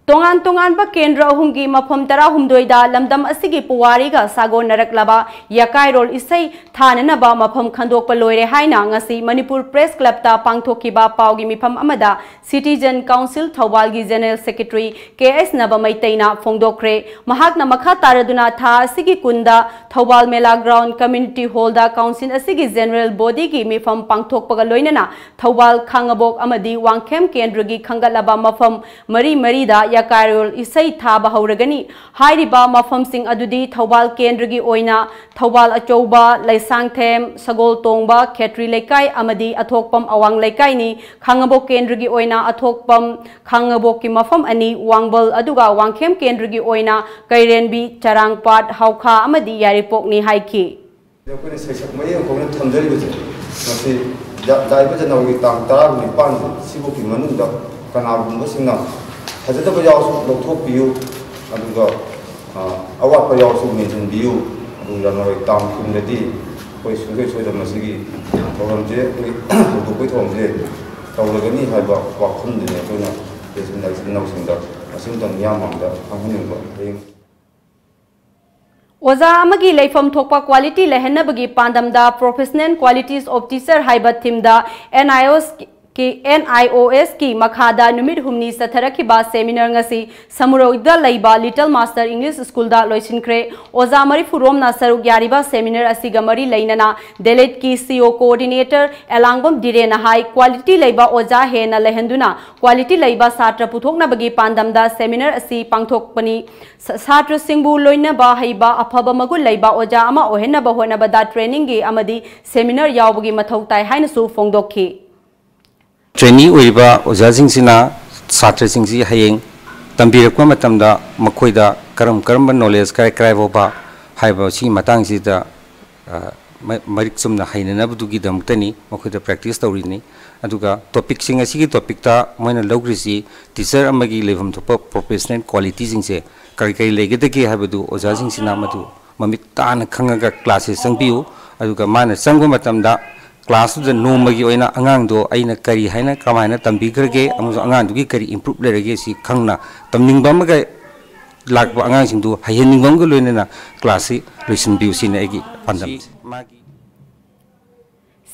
ꯇꯣꯉꯥꯟ ꯇꯣꯉꯥꯟꯕ ꯀꯦꯟꯗ꯭ꯔ ꯑꯍꯨꯝꯒꯤ ꯃꯐꯝ ꯇꯔꯥꯍꯨꯝꯗꯣꯏꯗ ꯂꯝꯗꯝ ꯑꯁꯤꯒꯤ ꯄꯨꯋꯥꯔꯤꯒ ꯁꯥꯒꯣꯟꯅꯔꯛꯂꯕ ꯌꯀꯥꯏꯔꯣꯜ ꯏꯁꯩ ꯊꯥꯅꯅꯕ ꯃꯐꯝ ꯈꯟꯗꯣꯛꯄ ꯂꯣꯏꯔꯦ ꯍꯥꯏꯅ ꯉꯁꯤ ꯃꯅꯤꯄꯨꯔ Press Clubꯇ ꯄꯥꯡꯊꯣꯛꯈꯤꯕ ꯄꯥꯎꯒꯤ ꯃꯤꯐꯝ ꯑꯃꯗ Citizen Council ꯊꯧꯕꯥꯜꯒꯤ General Secretary ꯀꯦ ꯑꯦꯁ ꯅꯕ ꯃꯩꯇꯩꯅ ꯐꯣꯡꯗꯣꯛꯈ꯭ꯔꯦ꯫ ꯃꯍꯥꯛꯅ ꯃꯈꯥ ꯇꯥꯔꯗꯨꯅ ꯊꯥ ꯑꯁꯤꯒꯤ ꯀꯨꯟꯗ ꯊꯧꯕꯥꯜ ꯃꯦꯂꯥ ground community hallꯗ council ꯑꯁꯤꯒꯤ general bodyꯒꯤ ꯃꯤꯐꯝ ꯄꯥꯡꯊꯣꯛꯄꯒ ꯂꯣꯏꯅꯅ ꯊꯧꯕꯥꯜ, ꯈꯥꯡꯉꯕꯣꯛ ꯑꯃꯗꯤ ꯋꯥꯡꯈꯦꯝ ꯀꯦꯟꯗ꯭ꯔꯒꯤ ꯈꯟꯒꯠꯂꯕ ꯃꯐꯝ ꯃꯔꯤ ꯃꯔꯤꯗ ꯌꯀꯥꯏꯔꯣꯜ ꯏꯁꯩ ꯊꯥꯕ ꯍꯧꯔꯒꯅꯤ꯫ ꯍꯥꯏꯔꯤꯕ ꯃꯐꯝꯁꯤꯡ ꯑꯗꯨꯗꯤ ꯊꯧꯕꯥꯜ ꯀꯦꯟꯗ꯭ꯔꯒꯤ ꯑꯣꯏꯅ ꯊꯧꯕꯥꯜ ꯑꯆꯧꯕ, ꯂꯩꯁꯥꯡꯊꯦꯝ, ꯁꯒꯣꯜꯇꯣꯡꯕ, ꯈꯦꯇ꯭ꯔꯤ ꯂꯩꯀꯥꯏ ꯑꯃꯗꯤ ꯑꯊꯣꯛꯄꯝ ꯑꯋꯥꯡ ꯂꯩꯀꯥꯏꯅꯤ꯫ ꯈꯥꯡꯉꯕꯣꯛ ꯀꯦꯟꯗ꯭ꯔꯒꯤ ꯑꯣꯏꯅ ꯑꯊꯣꯛꯄꯝ, ꯈꯥꯡꯉꯕꯣꯛꯀꯤ ꯃꯐꯝ ꯑꯅꯤ, ꯋꯥꯡꯕꯜ, ꯑꯗꯨꯒ ꯋꯥꯡꯈꯦꯝ ꯀꯦꯟꯗ꯭ꯔꯒꯤ ꯑꯣꯏꯅ ꯀꯩꯔꯦꯟꯕꯤ, ꯆꯔꯥꯡꯄꯥꯠ, ꯍꯥꯎꯈꯥ ꯑꯃꯗꯤ ꯌꯥꯏꯔꯤꯄꯣꯛꯅꯤ ꯍꯥꯏꯈꯤ꯫ ꯑꯩꯈꯣꯏꯅ ꯁꯩꯁꯛ ꯃꯌꯦꯛ ꯑꯩꯈꯣꯏꯅ ꯊꯝꯖꯔꯤꯕꯁꯦ, ꯃꯁꯤ ꯂꯥꯛꯂꯤꯕ ꯖꯅꯋꯥꯔꯤ ꯇꯥꯡ ꯇꯔꯥꯅꯤꯄꯥꯟ ꯁꯤꯐꯥꯎꯒꯤ ꯃꯅꯨꯡꯗ ꯀꯅꯥꯒꯨꯝꯕꯁꯤꯡꯅ ꯐꯖꯗꯕ ꯌꯥꯎꯔꯁꯨ ꯂꯧꯊꯣꯛꯄꯤꯌꯨ, ꯑꯗꯨꯒ, ꯑ, ꯑꯋꯥꯠꯄ ꯌꯥꯎꯔꯁꯨ ꯃꯦꯟꯁꯤꯟꯕꯤꯌꯨ꯫ ꯑꯗꯨꯒ ꯖꯅꯋꯥꯔꯤ ꯇꯥꯡ ꯀꯨꯟꯗꯗꯤ ꯑꯩꯈꯣꯏ ꯁꯨꯡꯁꯣꯏ ꯁꯣꯏꯗꯅ ꯃꯁꯤꯒꯤ ꯊꯧꯔꯝꯁꯦ, ꯑꯩꯈꯣꯏ ꯍꯧꯗꯣꯛꯄꯒꯤ ꯊꯧꯔꯝꯁꯦ ꯇꯧꯔꯒꯅꯤ ꯍꯥꯏꯕ ꯋꯥꯐꯝꯗꯨꯅꯤ ꯑꯩꯈꯣꯏꯅ ꯏꯆꯤꯟ ꯏꯅꯥꯎꯁꯤꯡꯗ ꯑꯁꯤꯝꯇꯪ ꯃꯤꯌꯥꯝ ꯃꯥꯡꯗ ꯈꯪꯍꯟꯅꯤꯡꯕ꯫ ꯍꯌꯦꯡ ꯑꯣꯖꯥ ꯑꯃꯒꯤ ꯂꯩꯐꯝ ꯊꯣꯛꯄ quality ꯂꯩꯍꯟꯅꯕꯒꯤ ꯄꯥꯟꯗꯝꯗ Professional Qualities of Teacher ꯍꯥꯏꯕ themeꯗ NIOS ꯀꯤ, NIOS ꯀꯤ ꯃꯈꯥꯗ ꯅꯨꯃꯤꯠ ꯍꯨꯝꯅꯤ ꯆꯠꯊꯔꯛꯈꯤꯕ seminar ꯉꯁꯤ ꯁꯃꯨꯔꯧꯗ ꯂꯩꯕ Little Master English Schoolꯗ ꯂꯣꯏꯁꯤꯟꯈ꯭ꯔꯦ꯫ ꯑꯣꯖꯥ ꯃꯔꯤꯐꯨ ꯔꯣꯝꯅ ꯁꯔꯨꯛ ꯌꯥꯔꯤꯕ seminar ꯑꯁꯤꯒ ꯃꯔꯤ ꯂꯩꯅꯅ ꯗꯦꯂꯤꯠꯀꯤ CO Coordinator ꯑꯦꯂꯥꯡꯕꯝ ꯙꯤꯔꯦꯟꯅ ꯍꯥꯏ, quality ꯂꯩꯕ ꯑꯣꯖꯥ ꯍꯦꯟꯅ ꯂꯩꯍꯟꯗꯨꯅ quality ꯂꯩꯕ ꯁꯥꯇ꯭ꯔ ꯄꯨꯊꯣꯛꯅꯕꯒꯤ ꯄꯥꯟꯗꯝꯗ seminar ꯑꯁꯤ ꯄꯥꯡꯊꯣꯛꯄꯅꯤ꯫ ꯁ-, ꯁꯥꯇ꯭ꯔꯁꯤꯡꯕꯨ ꯂꯣꯏꯅꯕ ꯍꯩꯕ, ꯑꯐꯕ ꯃꯒꯨꯟ ꯂꯩꯕ ꯑꯣꯖꯥ ꯑꯃ ꯑꯣꯏꯍꯟꯅꯕ ꯍꯣꯠꯅꯕꯗ trainingꯒꯤ ꯑꯃꯗꯤ seminar ꯌꯥꯎꯕꯒꯤ ꯃꯊꯧ ꯇꯥꯏ ꯍꯥꯏꯅꯁꯨ ꯐꯣꯡꯗꯣꯛꯈꯤ꯫ Trainee ꯑꯣꯏꯔꯤꯕ ꯑꯣꯖꯥꯁꯤꯡꯁꯤꯅ ꯁꯥꯇ꯭ꯔꯁꯤꯡꯁꯤ ꯍꯌꯦꯡ ꯇꯝꯕꯤꯔꯛꯄ ꯃꯇꯝꯗ ꯃꯈꯣꯏꯗ ꯀꯔꯝ ꯀꯔꯝꯕ knowledge ꯀꯔꯥꯏ ꯀꯔꯥꯏ ꯐꯥꯎꯕ ꯍꯥꯏꯕ ꯁꯤꯒꯤ ꯃꯇꯥꯡꯁꯤꯗ, ꯑ, ꯃ-, ꯃꯔꯤꯛ ꯆꯨꯝꯅ ꯍꯩꯅꯅꯕꯗꯨꯒꯤꯗꯃꯛꯇꯅꯤ ꯃꯈꯣꯏꯗ practice ꯇꯧꯔꯤꯅꯤ꯫ ꯑꯗꯨꯒ topicꯁꯤꯡ ꯑꯁꯤꯒꯤ topicꯇ ꯃꯣꯏꯅ ꯂꯧꯈ꯭ꯔꯤꯁꯤ teacher ꯑꯃꯒꯤ ꯂꯩꯐꯝ ꯊꯣꯛꯄ professional qualityꯁꯤꯡꯁꯦ ꯀꯔꯤ ꯀꯔꯤ ꯂꯩꯒꯗꯒꯦ ꯍꯥꯏꯕꯗꯨ ꯑꯣꯖꯥꯁꯤꯡꯁꯤꯅ ꯃꯗꯨ ꯃꯃꯤꯠ ꯇꯥꯅ ꯈꯪꯉꯒ classꯁꯦ ꯆꯪꯕꯤꯌꯨ꯫ ꯑꯗꯨꯒ ꯃꯥꯅ ꯆꯪꯕ ꯃꯇꯝꯗ classꯇꯨꯗ ꯅꯣꯡꯃꯒꯤ ꯑꯣꯏꯅ ꯑꯉꯥꯡꯗꯣ ꯑꯩꯅ ꯀꯔꯤ ꯍꯥꯏꯅ ꯀꯃꯥꯏꯅ ꯇꯝꯕꯤꯈ꯭ꯔꯒꯦ ꯑꯃꯁꯨꯡ ꯑꯉꯥꯡꯗꯨꯒꯤ ꯀꯔꯤ improve ꯂꯩꯔꯒꯦ ꯁꯤ ꯈꯪꯅ ꯇꯝꯅꯤꯡꯕ ꯑꯃꯒ ꯂꯥꯛꯄ ꯑꯉꯥꯡꯁꯤꯡꯗꯨ ꯍꯩꯍꯟꯅꯤꯡꯕ ꯑꯃꯒ ꯂꯣꯏꯅꯅ classꯁꯤ ꯂꯣꯏꯁꯤꯟꯕꯤꯌꯨ ꯁꯤꯅꯤ ꯑꯩꯒꯤ ꯄꯥꯟꯗꯝꯁꯦ꯫ ꯃꯥꯒꯤ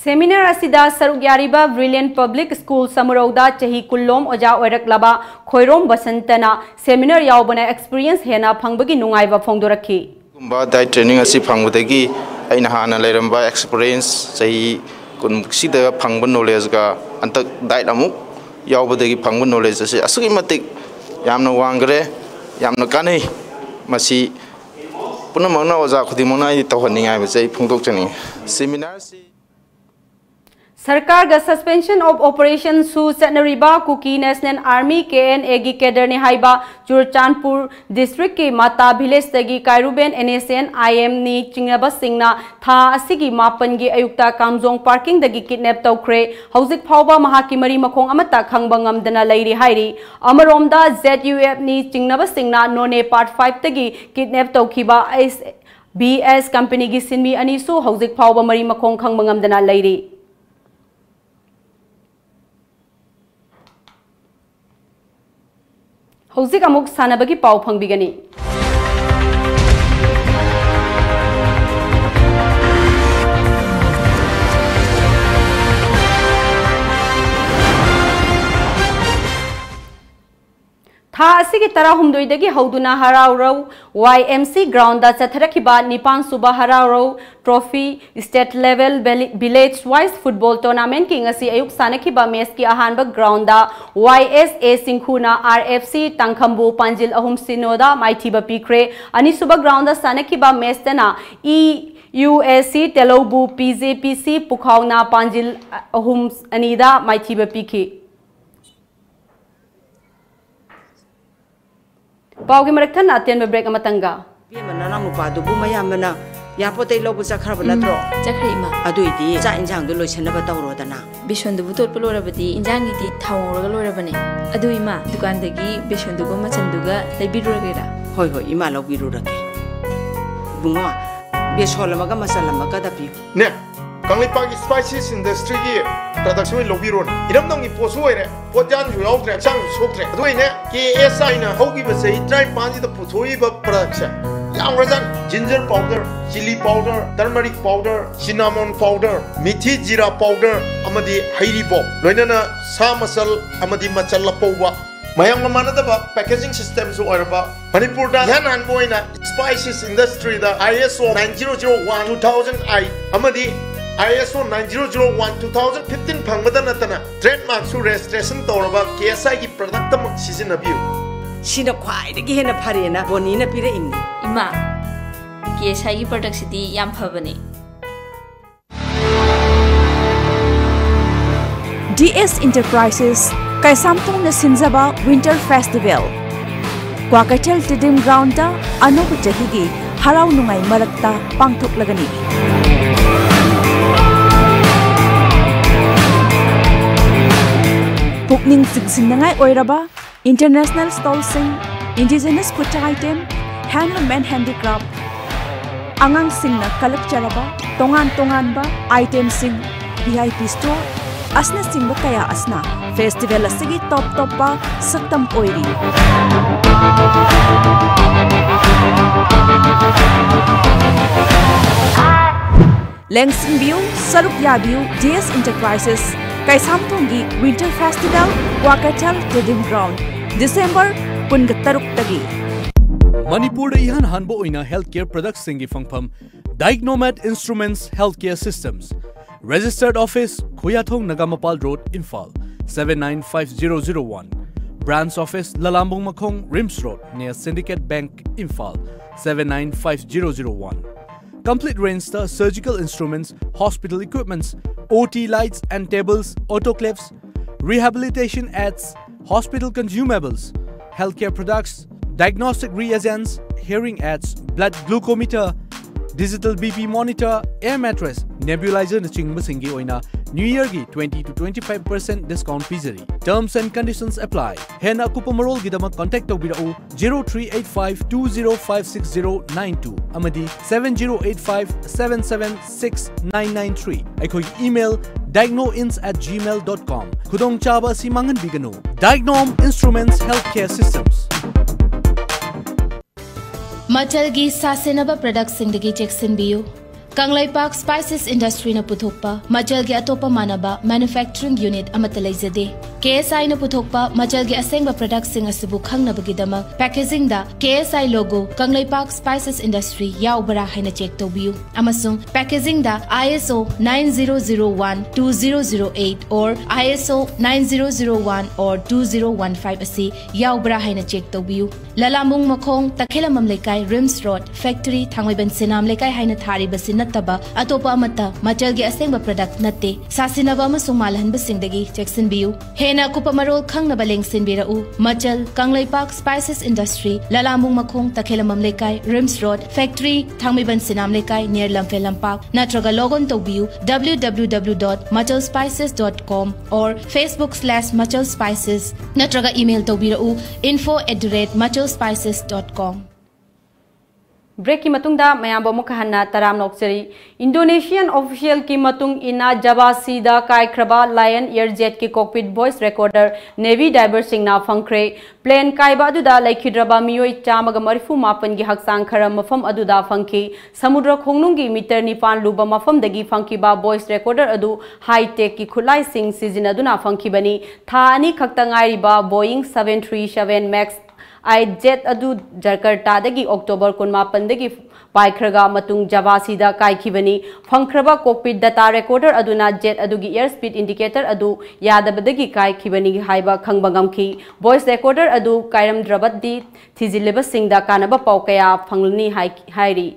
Seminar ꯑꯁꯤꯗ ꯁꯔꯨꯛ ꯌꯥꯔꯤꯕ Brilliant Public School ꯁꯃꯨꯔꯧꯗ ꯆꯍꯤ ꯀꯨꯟꯂꯣꯝ ꯑꯣꯖꯥ ꯑꯣꯏꯔꯛꯂꯕ ꯈꯣꯏꯔꯣꯝ ꯕꯁꯟꯇꯅ seminar ꯌꯥꯎꯕꯅ experience ꯍꯦꯟꯅ ꯐꯪꯕꯒꯤ ꯅꯨꯡꯉꯥꯏꯕ ꯐꯣꯡꯗꯣꯔꯛꯈꯤ꯫ ꯒꯨꯝꯕ diet training ꯑꯁꯤ ꯐꯪꯕꯗꯒꯤ ꯑꯩꯅ ꯍꯥꯟꯅ ꯂꯩꯔꯝꯕ experience ꯆꯍꯤ ꯀꯨꯟꯃꯨꯛꯁꯤꯗ ꯐꯪꯕ knowledgeꯒ ꯍꯟꯗꯛ diet ꯑꯃꯨꯛ ꯌꯥꯎꯕꯗꯒꯤ ꯐꯪꯕ knowledge ꯑꯁꯤ ꯑꯁꯨꯛꯀꯤ ꯃꯇꯤꯛ ꯌꯥꯝꯅ ꯋꯥꯡꯈ꯭ꯔꯦ, ꯌꯥꯝꯅ ꯀꯥꯟꯅꯩ꯫ ꯃꯁꯤ ꯄꯨꯝꯅꯃꯛꯅ, ꯑꯣꯖꯥ ꯈꯨꯗꯤꯡꯃꯛꯅ ꯑꯩ ꯇꯧꯍꯟꯅꯤꯡꯉꯤ ꯍꯥꯏꯕꯁꯦ ꯑꯩ ꯐꯣꯡꯗꯣꯛꯆꯅꯤꯡꯉꯤ꯫ Seminarꯁꯤ ꯁꯔꯀꯥꯔꯒ suspension of operationꯁꯨ ꯆꯠꯅꯔꯤꯕ ꯀꯨꯀꯤ National Army, KNAꯒꯤ cadreꯅꯤ ꯍꯥꯏꯕ ꯆꯨꯔꯆꯥꯟꯄꯨꯔ districtꯀꯤ ꯃꯥꯇꯥ villageꯇꯒꯤ ꯀꯥꯏꯔꯨꯕꯦꯟ NSNIMꯅꯤ ꯆꯤꯡꯅꯕꯁꯤꯡꯅ ꯊꯥ ꯑꯁꯤꯒꯤ ꯃꯥꯄꯟꯒꯤ ꯑꯌꯨꯛꯇ ꯀꯥꯝꯖꯣꯡ parkingꯗꯒꯤ kidnap ꯇꯧꯈ꯭ꯔꯦ꯫ ꯍꯧꯖꯤꯛ ꯐꯥꯎꯕ ꯃꯍꯥꯛꯀꯤ ꯃꯔꯤ ꯃꯈꯣꯡ ꯑꯃꯠꯇ ꯈꯪꯕ ꯉꯝꯗꯅ ꯂꯩꯔꯤ ꯍꯥꯏꯔꯤ꯫ ꯑꯃꯔꯣꯝꯗ ZUFꯅꯤ ꯆꯤꯡꯅꯕꯁꯤꯡꯅ ꯅꯣꯅꯦ Part fiveꯇꯒꯤ kidnap ꯇꯧꯈꯤꯕ ꯑꯩꯁ ꯕꯤ ꯑꯦꯁ companyꯒꯤ ꯁꯤꯟꯃꯤ ꯑꯅꯤꯁꯨ ꯍꯧꯖꯤꯛ ꯐꯥꯎꯕ ꯃꯔꯤ ꯃꯈꯣꯡ ꯈꯪꯕ ꯉꯝꯗꯅ ꯂꯩꯔꯤ꯫ ꯍꯧꯖꯤꯛ ꯑꯃꯨꯛ ꯁꯥꯟꯅꯕꯒꯤ ꯄꯥꯎ ꯐꯪꯕꯤꯒꯅꯤ꯫ ꯁꯤꯒꯤ ꯇꯔꯥꯍꯨꯝꯗꯣꯏꯗꯒꯤ ꯍꯧꯗꯨꯅ ꯍꯔꯥꯎꯔꯧ ꯋꯥꯏ ꯑꯦꯝ ꯁꯤ ꯒ꯭ꯔꯥꯎꯟꯗ ꯆꯠꯊꯔꯛꯈꯤꯕ ꯅꯤꯄꯥꯟ ꯁꯨꯕ ꯍꯔꯥꯎꯔꯧ trophy state level village wise football ꯇꯣꯔꯅꯥꯃꯦꯟꯠꯀꯤ ꯉꯁꯤ ꯑꯌꯨꯛ ꯁꯥꯟꯅꯈꯤꯕ ꯃꯦꯆꯀꯤ ꯑꯍꯥꯟꯕ ꯒ꯭ꯔꯥꯎꯟꯗ ꯋꯥꯏ ꯑꯦꯁ ꯑꯦ ꯁꯤꯡꯈꯨꯅ ꯑꯥꯔ ꯑꯦꯐ ꯁꯤ ꯇꯥꯡꯈꯝꯕꯨ ꯄꯥꯟꯖꯤꯜ ꯑꯍꯨꯝ ꯁꯤꯅꯣꯗ ꯃꯥꯏꯊꯤꯕ ꯄꯤꯈ꯭ꯔꯦ꯫ ꯑꯅꯤꯁꯨꯕ ꯒ꯭ꯔꯥꯎꯟꯗ ꯁꯥꯟꯅꯈꯤꯕ ꯃꯦꯆꯇꯅ ꯏ ꯌꯨ ꯑꯦꯁ ꯁꯤ ꯇꯦꯂꯧꯕꯨ ꯄꯤ ꯖꯦ ꯄꯤ ꯁꯤ ꯄꯨꯈꯥꯎꯅ ꯄꯥꯟꯖꯤꯜ ꯑꯍꯨꯝ ꯑꯅꯤꯗ ꯃꯥꯏꯊꯤꯕ ꯄꯤꯈꯤ꯫ ꯄꯥꯎꯒꯤ ꯃꯔꯛ ꯊꯠꯅ ꯑꯇꯦꯟꯕ ꯕ꯭ꯔꯦꯛ ꯑꯃꯇꯪꯒ꯫ ꯏꯕꯦꯝꯃ, ꯅꯅꯥꯎ ꯅꯨꯄꯥꯗꯨꯕꯨ ꯃꯌꯥꯝꯕꯅ ꯏꯌꯥꯔꯄꯣꯔꯠꯇꯩ ꯂꯧꯕ ꯆꯠꯈ꯭ꯔꯕ ꯎꯝ, ꯅꯠꯇ꯭ꯔꯣ? ꯆꯠꯈ꯭ꯔꯦ, ꯏꯃꯥ꯫ ꯑꯗꯨꯏꯗꯤ ꯆꯥꯛ ꯏꯟꯖꯥꯡꯗꯣ ꯂꯣꯏꯁꯟꯅꯕ ꯇꯧꯔꯣꯗꯅ꯫ ꯕꯦꯁꯣꯟꯗꯨꯕꯨ ꯇꯣꯠꯄ ꯂꯣꯏꯔꯕꯗꯤ ꯏꯟꯖꯥꯡꯒꯤꯗꯤ ꯊꯥꯎ ꯉꯧꯔꯒ ꯂꯣꯏꯔꯕꯅꯦ꯫ ꯑꯗꯨ ꯏꯃꯥ, ꯗꯨꯀꯥꯟꯗꯒꯤ ꯕꯦꯁꯣꯟꯗꯨꯒ ꯃꯆꯟꯗꯨꯒ ꯂꯩꯕꯤꯔꯨꯔꯒꯦꯔꯥ? ꯍꯣꯏ, ꯍꯣꯏ, ꯏꯃꯥ ꯂꯧꯕꯤꯔꯨꯔꯒꯦ꯫ ꯏꯕꯨꯡꯉꯣ, ꯕꯦꯁꯣꯟ ꯑꯃꯒ ꯃꯆꯜ ꯑꯃꯒꯗ ꯄꯤꯌꯨ꯫ ꯅꯦ, ꯀꯪꯂꯩꯄꯥꯛꯀꯤ ꯁ꯭ꯄꯥꯏꯁꯤꯁ ꯏꯟꯗꯁꯇ꯭ꯔꯤꯒꯤ ꯄ꯭ꯔꯗꯛꯁꯦ ꯑꯣꯏꯅ ꯂꯧꯕꯤꯔꯣꯅꯦ꯫ ꯏꯔꯝꯗꯝꯒꯤ ꯄꯣꯠꯁꯨ ꯑꯣꯏꯔꯦ, ꯄꯣꯠꯌꯥꯟꯁꯨ ꯌꯥꯎꯗ꯭ꯔꯦ, ꯍꯛꯆꯥꯡꯁꯨ ꯁꯣꯛꯇ꯭ꯔꯦ꯫ ꯑꯗꯨ ꯑꯣꯏꯅꯦ, ꯀꯦ ꯑꯦꯁ ꯑꯥꯏꯅ ꯍꯧꯈꯤꯕ ꯆꯍꯤ ꯇꯔꯥꯅꯤꯄꯥꯟꯁꯤꯗ ꯄꯨꯊꯣꯛꯏꯕ ꯄ꯭ꯔꯗꯛꯁꯦ ꯌꯥꯝꯈ꯭ꯔꯖꯥꯠꯅꯤ꯫ Ginger powder, chilli powder, turmeric powder, cinnamon powder, methi jeera powder ꯑꯃꯗꯤ ꯍꯩꯔꯤꯕꯣꯞ, ꯂꯣꯏꯅꯅ ꯁꯥ ꯃꯆꯜ ꯑꯃꯗꯤ ꯃꯆꯜ ꯑꯄꯧꯕ, ꯃꯌꯥꯝꯒ ꯃꯥꯟꯅꯗꯕ ꯄꯦꯀꯦꯖꯤꯡ ꯁꯤꯁꯇꯦꯝꯁꯨ ꯑꯣꯏꯔꯕ, ꯃꯅꯤꯄꯨꯔꯗ ꯏꯍꯥꯟ ꯍꯥꯟꯕ ꯑꯣꯏꯅ ꯁ꯭ꯄꯥꯏꯁꯤꯁ ꯏꯟꯗꯁꯇ꯭ꯔꯤꯗ ꯑꯥꯏ ꯑꯦꯁ ꯑꯣ nine zero zero one two thousand eight ꯑꯃꯗꯤ ꯑꯥꯏ ꯑꯦꯁ ꯑꯣ nine zero zero one two thousand fifteen ꯐꯪꯕꯗ ꯅꯠꯇꯅ ꯇ꯭ꯔꯦꯗꯃꯥꯔꯛꯁꯨ ꯔꯦꯖꯤꯁꯇ꯭ꯔꯦꯁꯟ ꯇꯧꯔꯕ ꯀꯦ ꯑꯦꯁ ꯑꯥꯏꯒꯤ ꯄ꯭ꯔꯗꯛꯇꯃꯛ ꯁꯤꯖꯤꯟꯅꯕꯤꯌꯨ꯫ ꯁꯤꯅ ꯈ꯭ꯋꯥꯏꯗꯒꯤ ꯍꯦꯟꯅ ꯐꯔꯦꯅ ꯕꯣꯅꯤꯅ ꯄꯤꯔꯛꯏꯅꯤ꯫ ꯏꯃꯥ, ꯀꯦ ꯑꯦꯁ ꯑꯥꯏꯒꯤ ꯄ꯭ꯔꯗꯛꯁꯤꯗꯤ ꯌꯥꯝ ꯐꯕꯅꯦ꯫ ꯗꯤ ꯑꯦꯁ ꯏꯟꯇꯔꯄ꯭ꯔꯥꯏꯁꯦꯁ ꯀꯩꯁꯥꯝꯊꯣꯡꯅ ꯁꯤꯟꯖꯕ winter festival Kwakeithel Tiddim ground ꯑꯅꯧꯕ ꯆꯍꯤꯒꯤ ꯍꯔꯥꯎ ꯅꯨꯡꯉꯥꯏ ꯃꯔꯛꯇ ꯄꯥꯡꯊꯣꯛꯂꯒꯅꯤ꯫ ꯄꯨꯛꯅꯤꯡ ꯆꯤꯡꯁꯤꯟꯅꯤꯡꯉꯥꯏ ꯑꯣꯏꯔꯕ international stallꯁꯤꯡ, indigenous food item, handloom and handicraft, ꯑꯉꯥꯡꯁꯤꯡꯅ ꯀꯜꯂꯛꯆꯔꯕ ꯇꯣꯉꯥꯟ ꯇꯣꯉꯥꯟꯕ itemꯁꯤꯡ, V I P store ꯑꯁꯤꯅꯆꯤꯡꯕ ꯀꯌꯥ ꯑꯁꯤꯅ ꯐꯦꯁꯇꯤꯚꯦꯜ ꯑꯁꯤꯒꯤ ꯇꯣꯞ ꯇꯣꯞꯄ ꯁꯛꯇꯝ ꯑꯣꯏꯔꯤ꯫ ꯂꯦꯡꯁꯤꯟꯕꯤꯌꯨ, ꯁꯔꯨꯛ ꯌꯥꯕꯤꯌꯨ, ꯗꯤ ꯑꯦꯁ ꯏꯟꯇꯔꯄ꯭ꯔꯥꯏꯁꯦꯁ ꯀꯩꯁꯥꯝꯊꯣꯡꯒꯤ winter festival, Kwakeithel Tiddim ground, December ꯀꯨꯟꯒ ꯇꯔꯨꯛꯇꯒꯤ꯫ ꯃꯅꯤꯄꯨꯔꯗ ꯏꯍꯥꯟ ꯍꯥꯟꯕ ꯑꯣꯏꯅ healthcare productꯁꯤꯡꯒꯤ ꯐꯪꯐꯝ Dicnomed Instruments Healthcare Systems, Registered Office, Khuyathong Nagamapal road, Imphal, seven nine five zero zero one. Branch Office, Lalambung Makhong, RIMS road, near Syndicate Bank, Imphal, seven nine five zero zero one. Complete rangeꯇ surgical instruments, hospital equipments, O T lights and tables, autoclaves, rehabilitation aids, hospital consumables, healthcare products, diagnostic reagents, hearing aids, blood glucometer, digital B P monitor, air mattress, nebulizerꯅꯆꯤꯡꯕꯁꯤꯡꯒꯤ ꯑꯣꯏꯅ New Yearꯒꯤ twenty to twenty-five percent discount ꯄꯤꯖꯔꯤ꯫ Terms and conditions apply. ꯍꯦꯟꯅ ꯑꯀꯨꯞꯄ ꯃꯔꯣꯜꯒꯤꯗꯃꯛ contact ꯇꯧꯕꯤꯔꯛꯎ zero three eight five two zero five six zero nine two ꯑꯃꯗꯤ seven zero eight five seven seven six nine nine three꯫ ꯑꯩꯈꯣꯏꯒꯤ email dicnoins at gmail dot com꯫ ꯈꯨꯗꯣꯡꯆꯥꯕ ꯑꯁꯤ ꯃꯥꯡꯍꯟꯕꯤꯒꯅꯨ꯫ Dicnom Instruments Healthcare Systems꯫ ꯃꯆꯜꯒꯤ ꯁꯥꯁꯤꯟꯅꯕ productꯁꯤꯡꯗꯒꯤ ꯆꯦꯛꯁꯤꯟꯕꯤꯌꯨ꯫ Kangleipak Spices Industryꯅ ꯄꯨꯊꯣꯛꯄ ꯃꯆꯜꯒꯤ ꯑꯇꯣꯞꯄ ꯃꯥꯟꯅꯕ manufacturing unit ꯑꯃꯠꯇ ꯂꯩꯖꯗꯦ꯫ KSIꯅ ꯄꯨꯊꯣꯛꯄ ꯃꯆꯜꯒꯤ ꯑꯁꯦꯡꯕ productꯁꯤꯡ ꯑꯁꯤꯕꯨ ꯈꯪꯅꯕꯒꯤꯗꯃꯛ packagingꯗ KSI logo, Kangleipak Spices Industry ꯌꯥꯎꯕ꯭ꯔꯥ ꯍꯥꯏꯅ check ꯇꯧꯕꯤꯌꯨ꯫ ꯑꯃꯁꯨꯡ packagingꯗ ISO nine zero zero one two zero zero eight or ISO nine zero zero one or two zero one five ꯑꯁꯤ ꯌꯥꯎꯕ꯭ꯔꯥ ꯍꯥꯏꯅ check ꯇꯧꯕꯤꯌꯨ꯫ ꯂꯂꯥꯝꯕꯨꯡ ꯃꯈꯣꯡ, ꯇꯈꯦꯂꯝꯕꯝ ꯂꯩꯀꯥꯏ, ꯔꯤꯝꯁ ꯔꯣꯗ, ꯐꯦꯛꯇꯔꯤ, ꯊꯥꯡꯃꯩꯕꯟ ꯁꯤꯅꯥꯝ ꯂꯩꯀꯥꯏ ꯍꯥꯏꯅ ꯊꯥꯔꯤꯕꯁꯤ ꯅꯠꯇꯕ ꯑꯇꯣꯞꯄ ꯑꯃꯠꯇ ꯃꯆꯜꯒꯤ ꯑꯁꯦꯡꯕ product ꯅꯠꯇꯦ꯫ ꯁꯥꯁꯤꯟꯅꯕ ꯑꯃꯁꯨꯡ ꯃꯥꯜꯍꯟꯕꯁꯤꯡꯗꯒꯤ ꯆꯦꯛꯁꯤꯟꯕꯤꯌꯨ꯫ ꯍꯦꯟꯅ ꯑꯀꯨꯞꯄ ꯃꯔꯣꯜ ꯈꯪꯅꯕ ꯂꯦꯡꯁꯤꯟꯕꯤꯔꯛꯎ꯫ ꯃꯆꯜ, ꯀꯪꯂꯩꯄꯥꯛ Spices Industry, ꯂꯂꯥꯝꯕꯨꯡ ꯃꯈꯣꯡ, ꯇꯈꯦꯂꯝꯕꯝ ꯂꯩꯀꯥꯏ, ꯔꯤꯝꯁ ꯔꯣꯗ, ꯐꯦꯛꯇꯔꯤ, ꯊꯥꯡꯃꯩꯕꯟ ꯁꯤꯅꯥꯝ ꯂꯩꯀꯥꯏ, near ꯂꯝꯐꯦꯜ ꯂꯝꯄꯥꯛ, ꯅꯠꯇ꯭ꯔꯒ log on ꯇꯧꯕꯤꯌꯨ W W W dot machal spices dot com or Facebook slash machal spices, ꯅꯠꯇ꯭ꯔꯒ email ꯇꯧꯕꯤꯔꯛꯎ info at the rate machal spices dot com꯫ Breakꯀꯤ ꯃꯇꯨꯡꯗ ꯃꯌꯥꯝꯕꯨ ꯑꯃꯨꯛ ꯍꯟꯅ ꯇꯔꯥꯝꯅ ꯑꯣꯛꯆꯔꯤ꯫ Indonesian officialꯀꯤ ꯃꯇꯨꯡ ꯏꯟꯅ ꯖꯕꯥꯁꯤꯗ ꯀꯥꯏꯈ꯭ꯔꯕ Lion Air Jetꯀꯤ cockpit voice recorder Navy diverꯁꯤꯡꯅ ꯐꯪꯈ꯭ꯔꯦ꯫ Plane ꯀꯥꯏꯕ ꯑꯗꯨꯗ ꯂꯩꯈꯤꯗ꯭ꯔꯕ ꯃꯤꯑꯣꯏ ꯆꯥꯝꯃꯒ ꯃꯔꯤꯐꯨ ꯃꯥꯄꯟꯒꯤ ꯍꯛꯆꯥꯡ ꯈꯔ ꯃꯐꯝ ꯑꯗꯨꯗ ꯐꯪꯈꯤ꯫ ꯁꯃꯨꯗ꯭ꯔ ꯈꯣꯡꯅꯨꯡꯒꯤ meter ꯅꯤꯄꯥꯟ ꯂꯨꯕ ꯃꯐꯝꯗꯒꯤ ꯐꯪꯈꯤꯕ voice recorder ꯑꯗꯨ high techꯀꯤ ꯈꯨꯠꯂꯥꯏꯁꯤꯡ ꯁꯤꯖꯤꯟꯅꯗꯨꯅ ꯐꯪꯈꯤꯕꯅꯤ꯫ ꯊꯥ ꯑꯅꯤ ꯈꯛꯇ ꯉꯥꯏꯔꯤꯕ Boeing seven three seven Max ꯑꯥꯏ ꯖꯦꯠ ꯑꯗꯨ ꯖꯀꯔꯇꯥꯗꯒꯤ ꯑꯣꯛꯇꯣꯕꯔ ꯀꯨꯟꯃꯥꯄꯟꯗꯒꯤ ꯄꯥꯏꯈ꯭ꯔꯒ ꯃꯇꯨꯡ ꯖꯕꯥꯁꯤꯗ ꯀꯥꯏꯈꯤꯕꯅꯤ꯫ ꯐꯪꯈ꯭ꯔꯕ ꯀꯣꯛꯄꯤꯠ ꯗꯇꯥ ꯔꯦꯀꯣꯔꯗꯔ ꯑꯗꯨꯅ ꯖꯦꯠ ꯑꯗꯨꯒꯤ ꯑꯦꯌꯔ ꯁ꯭ꯄꯤꯗ ꯏꯟꯗꯤꯀꯦꯇꯔ ꯑꯗꯨ ꯌꯥꯗꯕꯗꯒꯤ ꯀꯥꯏꯈꯤꯕꯅꯤ ꯍꯥꯏꯕ ꯈꯪꯕ ꯉꯝꯈꯤ꯫ ꯚꯣꯏꯁ ꯔꯦꯀꯣꯔꯗꯔ ꯑꯗꯨ ꯀꯥꯏꯔꯝꯗ꯭ꯔꯕꯗꯤ ꯊꯤꯖꯤꯜꯂꯤꯕꯁꯤꯡꯗ ꯀꯥꯟꯅꯕ ꯄꯥꯎ ꯀꯌꯥ ꯐꯪꯂꯅꯤ ꯍꯥꯏ-, ꯍꯥꯏꯔꯤ꯫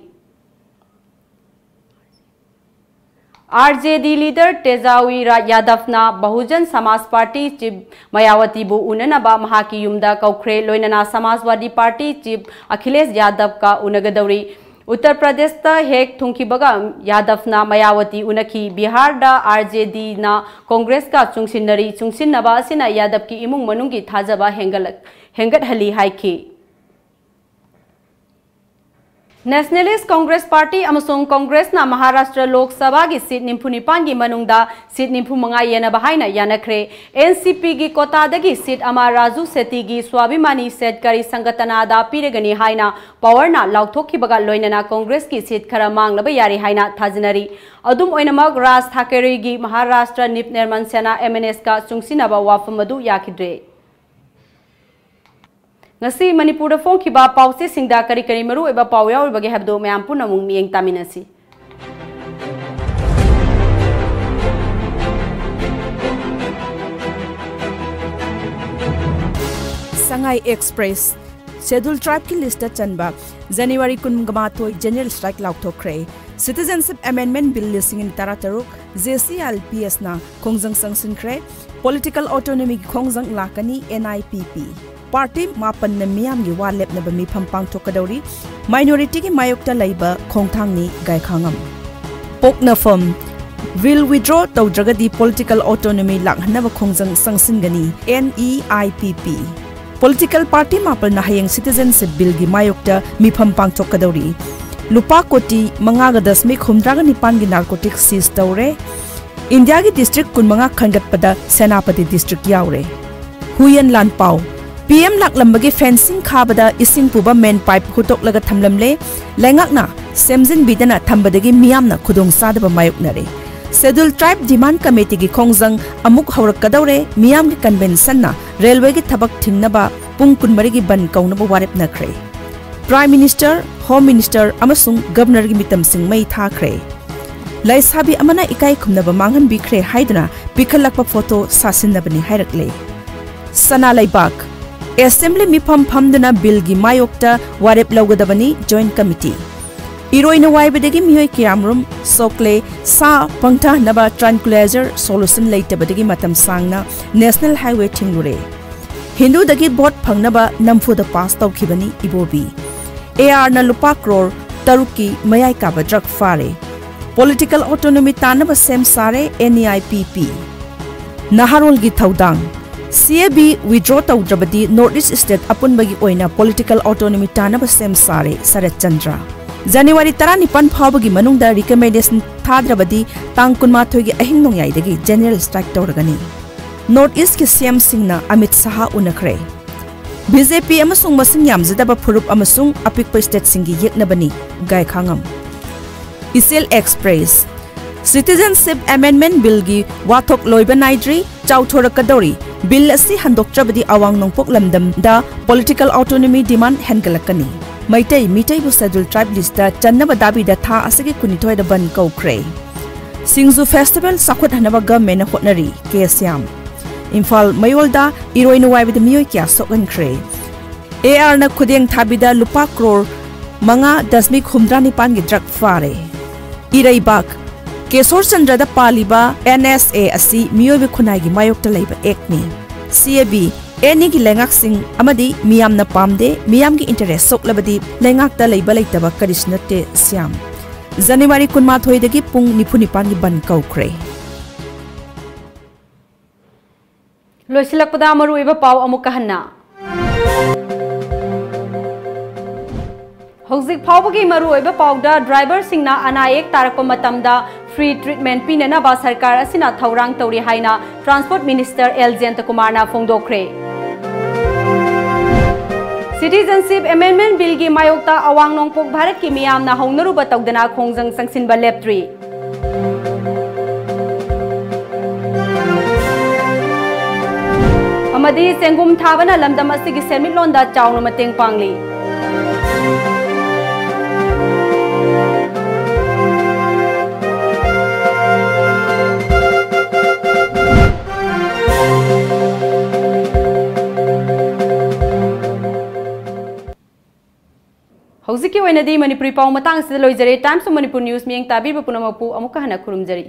ꯑꯥꯔ ꯖꯦ ꯗꯤ ꯂꯤꯗꯔ ꯇꯦꯖꯥꯋꯤ ꯔꯥꯖ ꯌꯥꯗꯕꯅ ꯕꯍꯨꯖꯟ ꯁꯃꯥꯖ ꯄꯥꯔꯇꯤ ꯆꯤꯐ ꯃꯌꯥꯋꯇꯤꯕꯨ ꯎꯅꯅꯕ ꯃꯍꯥꯛꯀꯤ ꯌꯨꯝꯗ ꯀꯧꯈ꯭ꯔꯦ꯫ ꯂꯣꯏꯅꯅ ꯁꯃꯥꯖꯋꯥꯗꯤ ꯄꯥꯔꯇꯤ ꯆꯤꯐ ꯑꯈꯤꯂꯦꯁ ꯌꯥꯗꯕꯀ ꯎꯅꯒꯗꯧꯔꯤ꯫ ꯎꯠꯇꯔ ꯄ꯭ꯔꯗꯦꯁꯇ ꯍꯦꯛ ꯊꯨꯡꯈꯤꯕꯒ ꯌꯥꯗꯕꯅ ꯃꯌꯥꯋꯇꯤ ꯎꯅꯈꯤ꯫ ꯕꯤꯍꯥꯔꯗ ꯑꯥꯔ ꯖꯦ ꯗꯤꯅ ꯀꯣꯡꯒ꯭ꯔꯦꯁꯀ ꯆꯨꯡꯁꯤꯟꯅꯔꯤ꯫ ꯆꯨꯡꯁꯤꯟꯅꯕ ꯑꯁꯤꯅ ꯌꯥꯗꯕꯀꯤ ꯏꯃꯨꯡ ꯃꯅꯨꯡꯒꯤ ꯊꯥꯖꯕ ꯍꯦꯟꯒꯠꯂꯛ-, ꯍꯦꯟꯒꯠꯍꯜꯂꯤ ꯍꯥꯏꯈꯤ꯫ ꯅꯦꯁꯅꯦꯂꯤꯁ ꯀꯣꯡꯒ꯭ꯔꯦꯁ ꯄꯥꯔꯇꯤ ꯑꯃꯁꯨꯡ ꯀꯣꯡꯒ꯭ꯔꯦꯁꯅ ꯃꯍꯥꯔꯥꯁꯇ꯭ꯔ ꯂꯣꯛ ꯁꯚꯥꯒꯤ ꯁꯤꯠ ꯅꯤꯐꯨ ꯅꯤꯄꯥꯟꯒꯤ ꯃꯅꯨꯡꯗ ꯁꯤꯠ ꯅꯤꯐꯨ ꯃꯉꯥ ꯌꯦꯟꯅꯕ ꯍꯥꯏꯅ ꯌꯥꯅꯈ꯭ꯔꯦ꯫ ꯑꯦꯟ ꯁꯤ ꯄꯤꯒꯤ ꯀꯣꯇꯥꯗꯒꯤ ꯁꯤꯠ ꯑꯃ ꯔꯥꯖꯨ ꯁꯦꯇꯤꯒꯤ ꯁ꯭ꯋꯥꯚꯤꯃꯥꯅꯤ ꯁꯦꯠꯀꯔꯤ ꯁꯪꯒꯇꯅꯥꯗ ꯄꯤꯔꯒꯅꯤ ꯍꯥꯏꯅ ꯄꯋꯥꯔꯅ ꯂꯥꯎꯊꯣꯛꯈꯤꯕꯒ ꯂꯣꯏꯅꯅ ꯀꯣꯡꯒ꯭ꯔꯦꯁꯀꯤ ꯁꯤꯠ ꯈꯔ ꯃꯥꯡꯂꯕ ꯌꯥꯔꯦ ꯍꯥꯏꯅ ꯊꯥꯖꯅꯔꯤ꯫ ꯑꯗꯨꯝ ꯑꯣꯏꯅꯃꯛ, ꯔꯥꯖ ꯊꯥꯀꯔꯦꯒꯤ ꯃꯍꯥꯔꯥꯁꯇ꯭ꯔ ꯅꯤꯔꯃꯟ ꯁꯦꯅꯥ ꯑꯦꯝ ꯑꯦꯟ ꯑꯦꯁꯀ ꯆꯨꯡꯁꯤꯟꯅꯕ ꯋꯥꯐꯝ ꯑꯗꯨ ꯌꯥꯈꯤꯗ꯭ꯔꯦ꯫ ꯉꯁꯤ ꯃꯅꯤꯄꯨꯔꯗ ꯐꯣꯡꯈꯤꯕ ꯄꯥꯎꯆꯦꯁꯤꯡꯗ ꯀꯔꯤ ꯀꯔꯤ ꯃꯔꯨꯑꯣꯏꯕ ꯄꯥꯎ ꯌꯥꯎꯔꯤꯕꯒꯦ ꯍꯥꯏꯕꯗꯨ ꯃꯌꯥꯝ ꯄꯨꯟꯅ ꯑꯃꯨꯛ ꯃꯤꯠꯌꯦꯡ ꯇꯥꯃꯤꯟꯅꯁꯤ꯫ ꯁꯉꯥꯏ ꯑꯦꯛꯁꯄ꯭ꯔꯦꯁ, ꯁꯦꯗꯨꯜ ꯇ꯭ꯔꯥꯏꯕꯀꯤ ꯂꯤꯁꯇ ꯆꯟꯕ ꯖꯅꯋꯥꯔꯤ ꯀꯨꯟꯃꯥꯊꯣꯏ ꯖꯦꯅꯔꯦꯜ ꯁ꯭ꯇ꯭ꯔꯥꯏꯛ ꯂꯥꯎꯊꯣꯛꯈ꯭ꯔꯦ꯫ ꯁꯤꯇꯤꯖꯦꯟꯁꯤꯞ ꯑꯦꯃꯦꯟꯗꯃꯦꯟꯠ ꯕꯤꯜ ꯂꯤꯁꯤꯡ ꯑꯅꯤ ꯇꯔꯥꯇꯔꯨꯛ, ꯖꯦ ꯁꯤ ꯑꯦꯜ ꯄꯤ ꯑꯦꯁꯅ ꯈꯣꯡꯖꯪ ꯆꯪꯁꯤꯟꯈ꯭ꯔꯦ꯫ ꯄꯣꯂꯤꯇꯤꯀꯦꯜ ꯑꯣꯇꯣꯅꯣꯃꯤꯒꯤ ꯈꯣꯡꯖꯪ ꯂꯥꯛꯀꯅꯤ, and I P P. Party ꯃꯥꯄꯟꯅ ꯃꯤꯌꯥꯝꯒꯤ ꯋꯥ ꯂꯦꯞꯅꯕ ꯃꯤꯐꯝ ꯄꯥꯡꯊꯣꯛꯀꯗꯧꯔꯤ꯫ ꯃꯥꯏꯅꯣꯔꯤꯇꯤꯒꯤ ꯃꯥꯌꯣꯛꯇ ꯂꯩꯕ ꯈꯣꯡꯊꯥꯡꯅꯤ ꯒꯥꯏꯈꯥꯉꯝ꯫ ꯄꯣꯛꯅꯐꯝ, ꯕꯤꯜ ꯋꯤꯗ꯭ꯔꯣ ꯇꯧꯗ꯭ꯔꯒꯗꯤ ꯄꯣꯂꯤꯇꯤꯀꯦꯜ ꯑꯣꯇꯣꯅꯣꯃꯤ ꯂꯥꯛꯍꯟꯅꯕ ꯈꯣꯡꯖꯪ ꯆꯪꯁꯤꯟꯒꯅꯤ, N E I P P. Political party ꯃꯥꯄꯜꯅ ꯍꯌꯦꯡ ꯁꯤꯇꯤꯖꯦꯟꯁꯤꯞ ꯕꯤꯜꯒꯤ ꯃꯥꯌꯣꯛꯇ ꯃꯤꯐꯝ ꯄꯥꯡꯊꯣꯛꯀꯗꯧꯔꯤ꯫ ꯂꯨꯄꯥ ꯀꯣꯇꯤ ꯃꯉꯥꯒ ꯗꯁꯃꯤꯛ ꯍꯨꯝꯗ꯭ꯔꯥꯒ ꯅꯤꯄꯥꯟꯒꯤ ꯅꯥꯔꯀꯣꯇꯤꯛ ꯁꯤꯖ ꯇꯧꯔꯦ꯫ ꯏꯟꯗꯤꯌꯥꯒꯤ ꯗꯤꯁꯇ꯭ꯔꯤꯛ ꯀꯨꯟꯃꯉꯥ ꯈꯟꯒꯠꯄꯗ ꯁꯦꯅꯥꯄꯇꯤ ꯗꯤꯁꯇ꯭ꯔꯤꯛ ꯌꯥꯎꯔꯦ꯫ ꯍꯨꯏꯌꯦꯟ ꯂꯥꯟꯄꯥꯎ, ꯄꯤ ꯑꯦꯝ ꯂꯥꯛꯂꯝꯕꯒꯤ ꯐꯦꯟꯁꯤꯡ ꯈꯥꯕꯗ ꯏꯁꯤꯡ ꯄꯨꯕ ꯃꯦꯟ ꯄꯥꯏꯞ ꯍꯨꯠꯇꯣꯛꯂꯒ ꯊꯝꯂꯝꯂꯦ꯫ ꯂꯩꯉꯥꯛꯅ ꯁꯦꯝꯖꯤꯟꯕꯤꯗꯅ ꯊꯝꯕꯗꯒꯤ ꯃꯤꯌꯥꯝꯅ ꯈꯨꯗꯣꯡꯆꯥꯗꯕ ꯃꯥꯌꯣꯛꯅꯔꯦ꯫ ꯁꯦꯗꯨꯜ ꯇ꯭ꯔꯥꯏꯕ ꯗꯤꯃꯥꯟ ꯀꯃꯤꯇꯤꯒꯤ ꯈꯣꯡꯖꯪ ꯑꯃꯨꯛ ꯍꯧꯔꯛꯀꯗꯧꯔꯦ꯫ ꯃꯤꯌꯥꯝꯒꯤ ꯀꯟꯚꯦꯟꯁꯟꯅ ꯔꯦꯜꯋꯦꯒꯤ ꯊꯕꯛ ꯊꯤꯡꯅꯕ ꯄꯨꯡ ꯀꯨꯟꯃꯔꯤꯒꯤ ꯕꯟ ꯀꯧꯅꯕ ꯋꯥꯔꯦꯞꯅꯈ꯭ꯔꯦ꯫ Prime Minister, Home Minister ꯑꯃꯁꯨꯡ Governorꯒꯤ ꯃꯤꯇꯝꯁꯤꯡ ꯃꯩ ꯊꯥꯈ꯭ꯔꯦ꯫ ꯂꯩꯁꯥꯕꯤ ꯑꯃꯅ ꯏꯀꯥꯏ ꯈꯨꯝꯅꯕ ꯃꯥꯡꯍꯟꯕꯤꯈ꯭ꯔꯦ ꯍꯥꯏꯗꯨꯅ ꯄꯤꯈꯠꯂꯛꯄ ꯐꯣꯇꯣ ꯁꯥꯁꯤꯟꯅꯕꯅꯤ ꯍꯥꯏꯔꯛꯂꯦ꯫ ꯁꯅꯥ ꯂꯩꯕꯥꯛ꯫ Assembly ꯃꯤꯐꯝ ꯐꯝꯗꯨꯅ ꯕꯤꯜꯒꯤ ꯃꯥꯌꯣꯛꯇ ꯋꯥꯔꯦꯞ ꯂꯧꯒꯗꯕꯅꯤ Joint Committee꯫ ꯏꯔꯣꯏꯅ ꯋꯥꯏꯕꯗꯒꯤ ꯃꯤꯑꯣꯏ ꯀꯌꯥꯃꯔꯨꯝ ꯁꯣꯛꯂꯦ, ꯁꯥ ꯄꯪꯊꯍꯟꯅꯕ tranquilizer solution ꯂꯩꯇꯕꯗꯒꯤ ꯃꯇꯝ ꯁꯥꯡꯅ National Highway ꯊꯤꯡꯂꯨꯔꯦ꯫ ꯍꯤꯟꯗꯨꯗꯒꯤ ꯚꯣꯠ ꯐꯪꯅꯕ ꯅꯝꯐꯨꯗ ꯄꯥꯁ ꯇꯧꯈꯤꯕꯅꯤ ꯏꯕꯣꯕꯤ꯫ ARꯅ ꯂꯨꯄꯥ ꯀ꯭ꯔꯣꯔ ꯇꯔꯨꯛꯀꯤ ꯃꯌꯥꯏ ꯀꯥꯕ ꯗ꯭ꯔꯒ ꯐꯥꯔꯦ꯫ Political autonomy ꯇꯥꯟꯅꯕ ꯁꯦꯝ ꯁꯥꯔꯦ NEIPP꯫ ꯅꯍꯥꯔꯣꯜꯒꯤ ꯊꯧꯗꯥꯡ꯫ CAB withdraw ꯇꯧꯗ꯭ꯔꯕꯗꯤ North East State ꯑꯄꯨꯟꯕꯒꯤ ꯑꯣꯏꯅ political autonomy ꯇꯥꯟꯅꯕ ꯁꯦꯝ ꯁꯥꯔꯦ ꯁꯔꯠ ꯆꯟꯗ꯭ꯔ꯫ ꯖꯅꯋꯥꯔꯤ ꯇꯔꯥꯅꯤꯄꯥꯟ ꯐꯥꯎꯕꯒꯤ ꯃꯅꯨꯡꯗ recommendation ꯊꯥꯗ꯭ꯔꯕꯗꯤ ꯇꯥꯡ ꯀꯨꯟꯃꯥꯊꯣꯏꯒꯤ ꯑꯍꯤꯡ ꯅꯣꯡꯌꯥꯏꯗꯒꯤ general strike ꯇꯧꯔꯒꯅꯤ꯫ North Eastꯀꯤ CMꯁꯤꯡꯅ ꯑꯃꯤꯠ ꯁꯍꯥ ꯎꯅꯈ꯭ꯔꯦ꯫ BJP ꯑꯃꯁꯨꯡ ꯃꯁꯤꯡ ꯌꯥꯝꯖꯗꯕ ꯐꯨꯔꯨꯞ ꯑꯃꯁꯨꯡ ꯑꯄꯤꯛꯄ stateꯁꯤꯡꯒꯤ ꯌꯦꯛꯅꯕꯅꯤ ꯒꯥꯏꯈꯥꯉꯝ꯫ ꯏꯆꯦꯜ Express꯫ Citizenship Amendment Billꯒꯤ ꯋꯥꯊꯣꯛ ꯂꯣꯏꯕ ꯅꯥꯏꯗ꯭ꯔꯤ, ꯆꯥꯎꯊꯣꯔꯛꯀꯗꯧꯔꯤ꯫ Bill ꯑꯁꯤ ꯍꯟꯗꯣꯛꯇ꯭ꯔꯕꯗꯤ ꯑꯋꯥꯡ ꯅꯣꯡꯄꯣꯛ ꯂꯝꯗꯝꯗ political autonomy demand ꯍꯦꯟꯒꯠꯂꯛꯀꯅꯤ꯫ Meitei ꯃꯤꯇꯩꯕꯨ Scheduled Tribe listꯇ ꯆꯟꯅꯕ ꯗꯥꯕꯤꯗ ꯊꯥ ꯑꯁꯤꯒꯤ ꯀꯨꯟꯅꯤꯊꯣꯏꯗ ꯕꯟ ꯀꯧꯈ꯭ꯔꯦ꯫ ꯁꯤꯡꯖꯨ festival ꯆꯥꯎꯈꯠꯍꯟꯅꯕ governmentꯅ ꯍꯣꯠꯅꯔꯤ, ꯀꯦ ꯁ꯭ꯌꯥꯝ꯫ ꯏꯝꯐꯥꯜ ꯃꯌꯣꯜꯗ ꯏꯔꯣꯏ ꯅꯨꯡꯉꯥꯏꯕꯗ ꯃꯤꯑꯣꯏ ꯀꯌꯥ ꯁꯣꯛꯍꯟꯈ꯭ꯔꯦ꯫ ARꯅ ꯈꯨꯗꯦꯡ ꯊꯥꯕꯤꯗ ꯂꯨꯄꯥ ꯀ꯭ꯔꯣꯔ ꯃꯉꯥ ꯗꯁꯃꯤꯛ ꯍꯨꯝꯗ꯭ꯔꯥ ꯅꯤꯄꯥꯟꯒꯤ ꯗ꯭ꯔꯒ ꯐꯥꯔꯦ꯫ ꯏꯔꯩꯕꯥꯛ꯫ ꯀꯦꯁꯣꯔ ꯆꯟꯗ꯭ꯔꯗ ꯄꯥꯜꯂꯤꯕ NSA ꯑꯁꯤ ꯃꯤꯑꯣꯏꯕ ꯈꯨꯟꯅꯥꯏꯒꯤ ꯃꯥꯌꯣꯛꯇ ꯂꯩꯕ actꯅꯤ꯫ CAB, ꯑꯦꯅꯤꯒꯤ ꯂꯩꯉꯥꯛꯁꯤꯡ ꯑꯃꯗꯤ ꯃꯤꯌꯥꯝꯅ ꯄꯥꯝꯗꯦ, ꯃꯤꯌꯥꯝꯒꯤ interest ꯁꯣꯛꯂꯕꯗꯤ ꯂꯩꯉꯥꯛꯇ ꯂꯩꯕ ꯂꯩꯇꯕ ꯀꯔꯤꯁꯨ ꯅꯠꯇꯦ, ꯁ꯭ꯌꯥꯝ꯫ ꯖꯅꯋꯥꯔꯤ ꯀꯨꯟꯃꯥꯊꯣꯏꯗꯒꯤ ꯄꯨꯡ ꯅꯤꯐꯨ ꯅꯤꯄꯥꯟꯒꯤ ꯕꯟ ꯀꯧꯈ꯭ꯔꯦ꯫ ꯂꯣꯏꯁꯤꯜꯂꯛꯄꯗ ꯃꯔꯨꯑꯣꯏꯕ ꯄꯥꯎ ꯑꯃꯨꯛꯀ ꯍꯟꯅ꯫ ꯍꯧꯖꯤꯛ ꯐꯥꯎꯕꯒꯤ ꯃꯔꯨꯑꯣꯏꯕ ꯄꯥꯎꯗ driverꯁꯤꯡꯅ ꯑꯅꯥ ꯑꯌꯦꯛ ꯇꯥꯔꯛꯄ ꯃꯇꯝꯗ free treatment ꯄꯤꯅꯅꯕ ꯁꯔꯀꯥꯔ ꯑꯁꯤꯅ ꯊꯧꯔꯥꯡ ꯇꯧꯔꯤ ꯍꯥꯏꯅ Transport Minister ꯑꯦꯜ ꯖꯌꯟꯇꯀꯨꯃꯥꯔꯅ ꯐꯣꯡꯗꯣꯛꯈ꯭ꯔꯦ꯫ Citizenship Amendment Billꯒꯤ ꯃꯥꯌꯣꯛꯇ ꯑꯋꯥꯡ ꯅꯣꯡꯄꯣꯛ ꯚꯥꯔꯠꯀꯤ ꯃꯤꯌꯥꯝꯅ ꯍꯧꯅꯔꯨꯕ ꯇꯧꯗꯅ ꯈꯣꯡꯖꯪ ꯆꯪꯁꯤꯟꯕ ꯂꯦꯞꯇ꯭ꯔꯤ꯫ ꯑꯃꯗꯤ ꯆꯦꯡꯒꯨꯝ ꯊꯥꯕꯅ ꯂꯝꯗꯝ ꯑꯁꯤꯒꯤ ꯁꯦꯟꯃꯤꯠꯂꯣꯟꯗ ꯆꯥꯎꯅ ꯃꯇꯦꯡ ꯄꯥꯡꯂꯤ꯫ ꯍꯧꯖꯤꯛꯀꯤ ꯑꯣꯏꯅꯗꯤ ꯃꯅꯤꯄꯨꯔꯤ ꯄꯥꯎ ꯃꯇꯥꯡꯁꯤꯗ ꯂꯣꯏꯖꯔꯦ꯫ Times of Manipur News ꯃꯤꯠꯌꯦꯡ ꯇꯥꯕꯤꯕ ꯄꯨꯝꯅꯃꯛꯄꯨ ꯑꯃꯨꯛꯀ ꯍꯟꯅ ꯈꯨꯔꯨꯝꯖꯔꯤ꯫